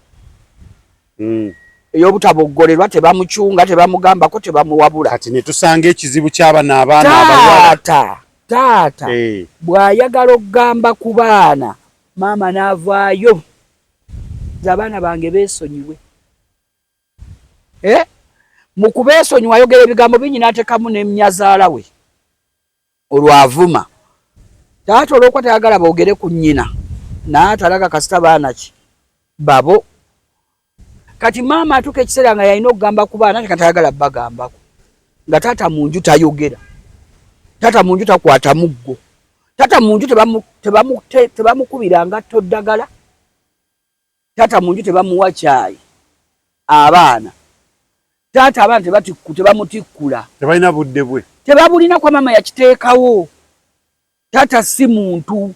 ey'obutaboggolerwa, tebamucunga, tebamugambako, tebamuwabula. Kati ne tusanga ekizibu ky'abano abaana abawala. Taata bw'ayagala okugamba ku baana, maama n'avaayo, nze abaana bange beesonyiwe. Eh? Mu kubeesonyiwa ayogera ebigambo bingi n'ateekamu n'ennyazaala we, olwavuma taata olw'okuba tayagala boogere ku nnyina, naye atalaga kasita baana ki babo. Kati maama atuuka ekiseera nga yalina okugamba ku baana, ate tayagala bagambako, nga taata mu nju tayogera, taata mu nju takwata muggo, taata mu nju tebamukubira ngatto ddagala, taata mu nju tebamuwa kyayi abaana, taata abaana tebamutikkula. Tebalina budde bwe. Tebabulina kwa maama yakiteekawo. Taata si muntu,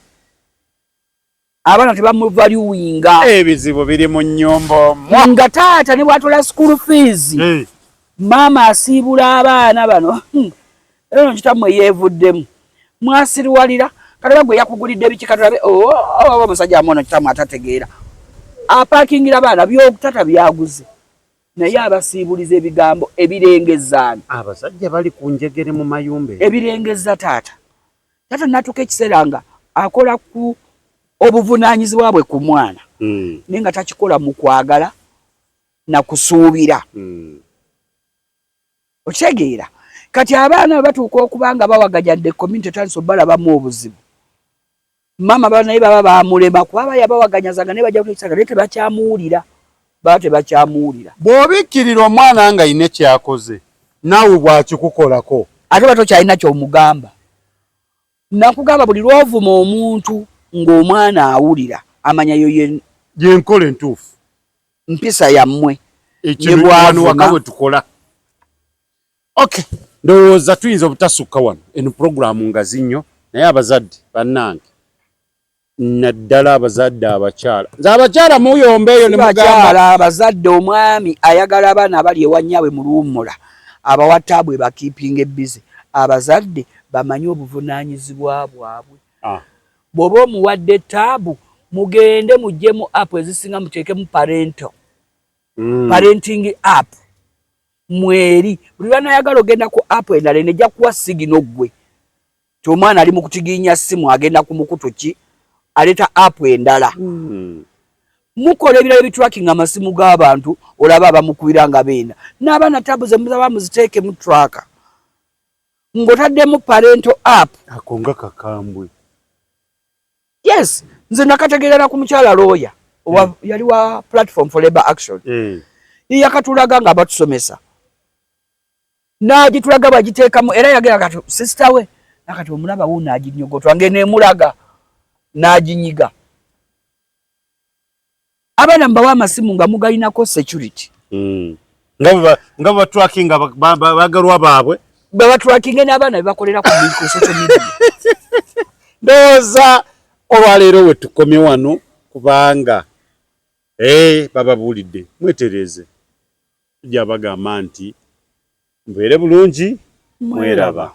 abaana tebamuvaluwinga. Ebizibu biri mu nnyumba omwo. Nga taata ne bwatola school fees, maama asiibula abaana bano. Era ono kitammwe yeevuddemu, mwasiriwalira kataba gwe yakugulidde biki, katulabe oba omusajja amuono kitammwe atategeera apaakingira abaana byotata byaguze, naye abasiibuliza ebigambo ebirengezaani. Abasajja bali ku njegere mu mayumba. Ebirengeza taata. Taata natuuka ekiseera nga akola ku obuvunaanyizibwa bwe ku mwana, naye nga takikola mu kwagala na kusuubira. Okitegeera? Kati abaana bwe batuuka okuba nga bawagajadde, community etandise obalabamu obuzibu. Maama naye baba bamulema kuba yabawaganyazanga, naye bajja kutekisaga, naye tebakyamuwulira, baba tebakyamuwulira. Bw'obikkirira omwana nga ayina kyakoze, naawe bw'akikukolako. Ate ba tokyalina ky'omugamba. Nakugamba buli lw'ovuma omuntu ng'omwana awulira, amanya yo ye yenkola entuufu. Mpisa yammwe. Wano waka bwe tukola. Okay, ndowooza tuyinza obutasukka wano. Eno puroguramu ngazi nnyo, naye abazadde bannange, naddala abazadde abakyala, nze abakyala muyomba eyo ne mugamba abazadde, omwami ayagala abaana abali ewa nnyaabwe mu luwummula abawa taabwe bakeepinga busy. Abazadde bamanye obuvunaanyizibwa bwabwe. Bw'oba omuwadde taabu, mugende muggyemu app ezisinga, muteekemu parental parenting app mweri. Buli lwanayagala ogenda ku app endala, eno ejja kuwa signal ggwe ti omwana ali mu kutiginya ssimu, agenda ku mukutu ki, aleeta app endala. Mukola ebirala ebitracking amasimu g'abantu, olaba abamukubira nga beena n'abaana, tabu ze muzaba muziteekemu tracker ng'otaddemu parental app. Ako nga kakambwe. Yes, nze nakategeerera ku mukyala lawyer yali wa Platform for Labor Action. Yakatulaga nga batusomesa, n'agitulaga bwagiteekamu, era yagera kati sister we nakati omulaba wu n'aginyogotwa ng'eneemulaga n'aginyiga. Abaana mubawe amasimu nga mugalinako security. Nga batrackinga bagalwa baabwe. Babatrackinge n'abaana bebakolera ku social media. Ndowooza olwaleero we tukomye wano, kubanga bababuulidde, mwetereeze. Tujja bagamba nti mubeere bulungi, mweraba.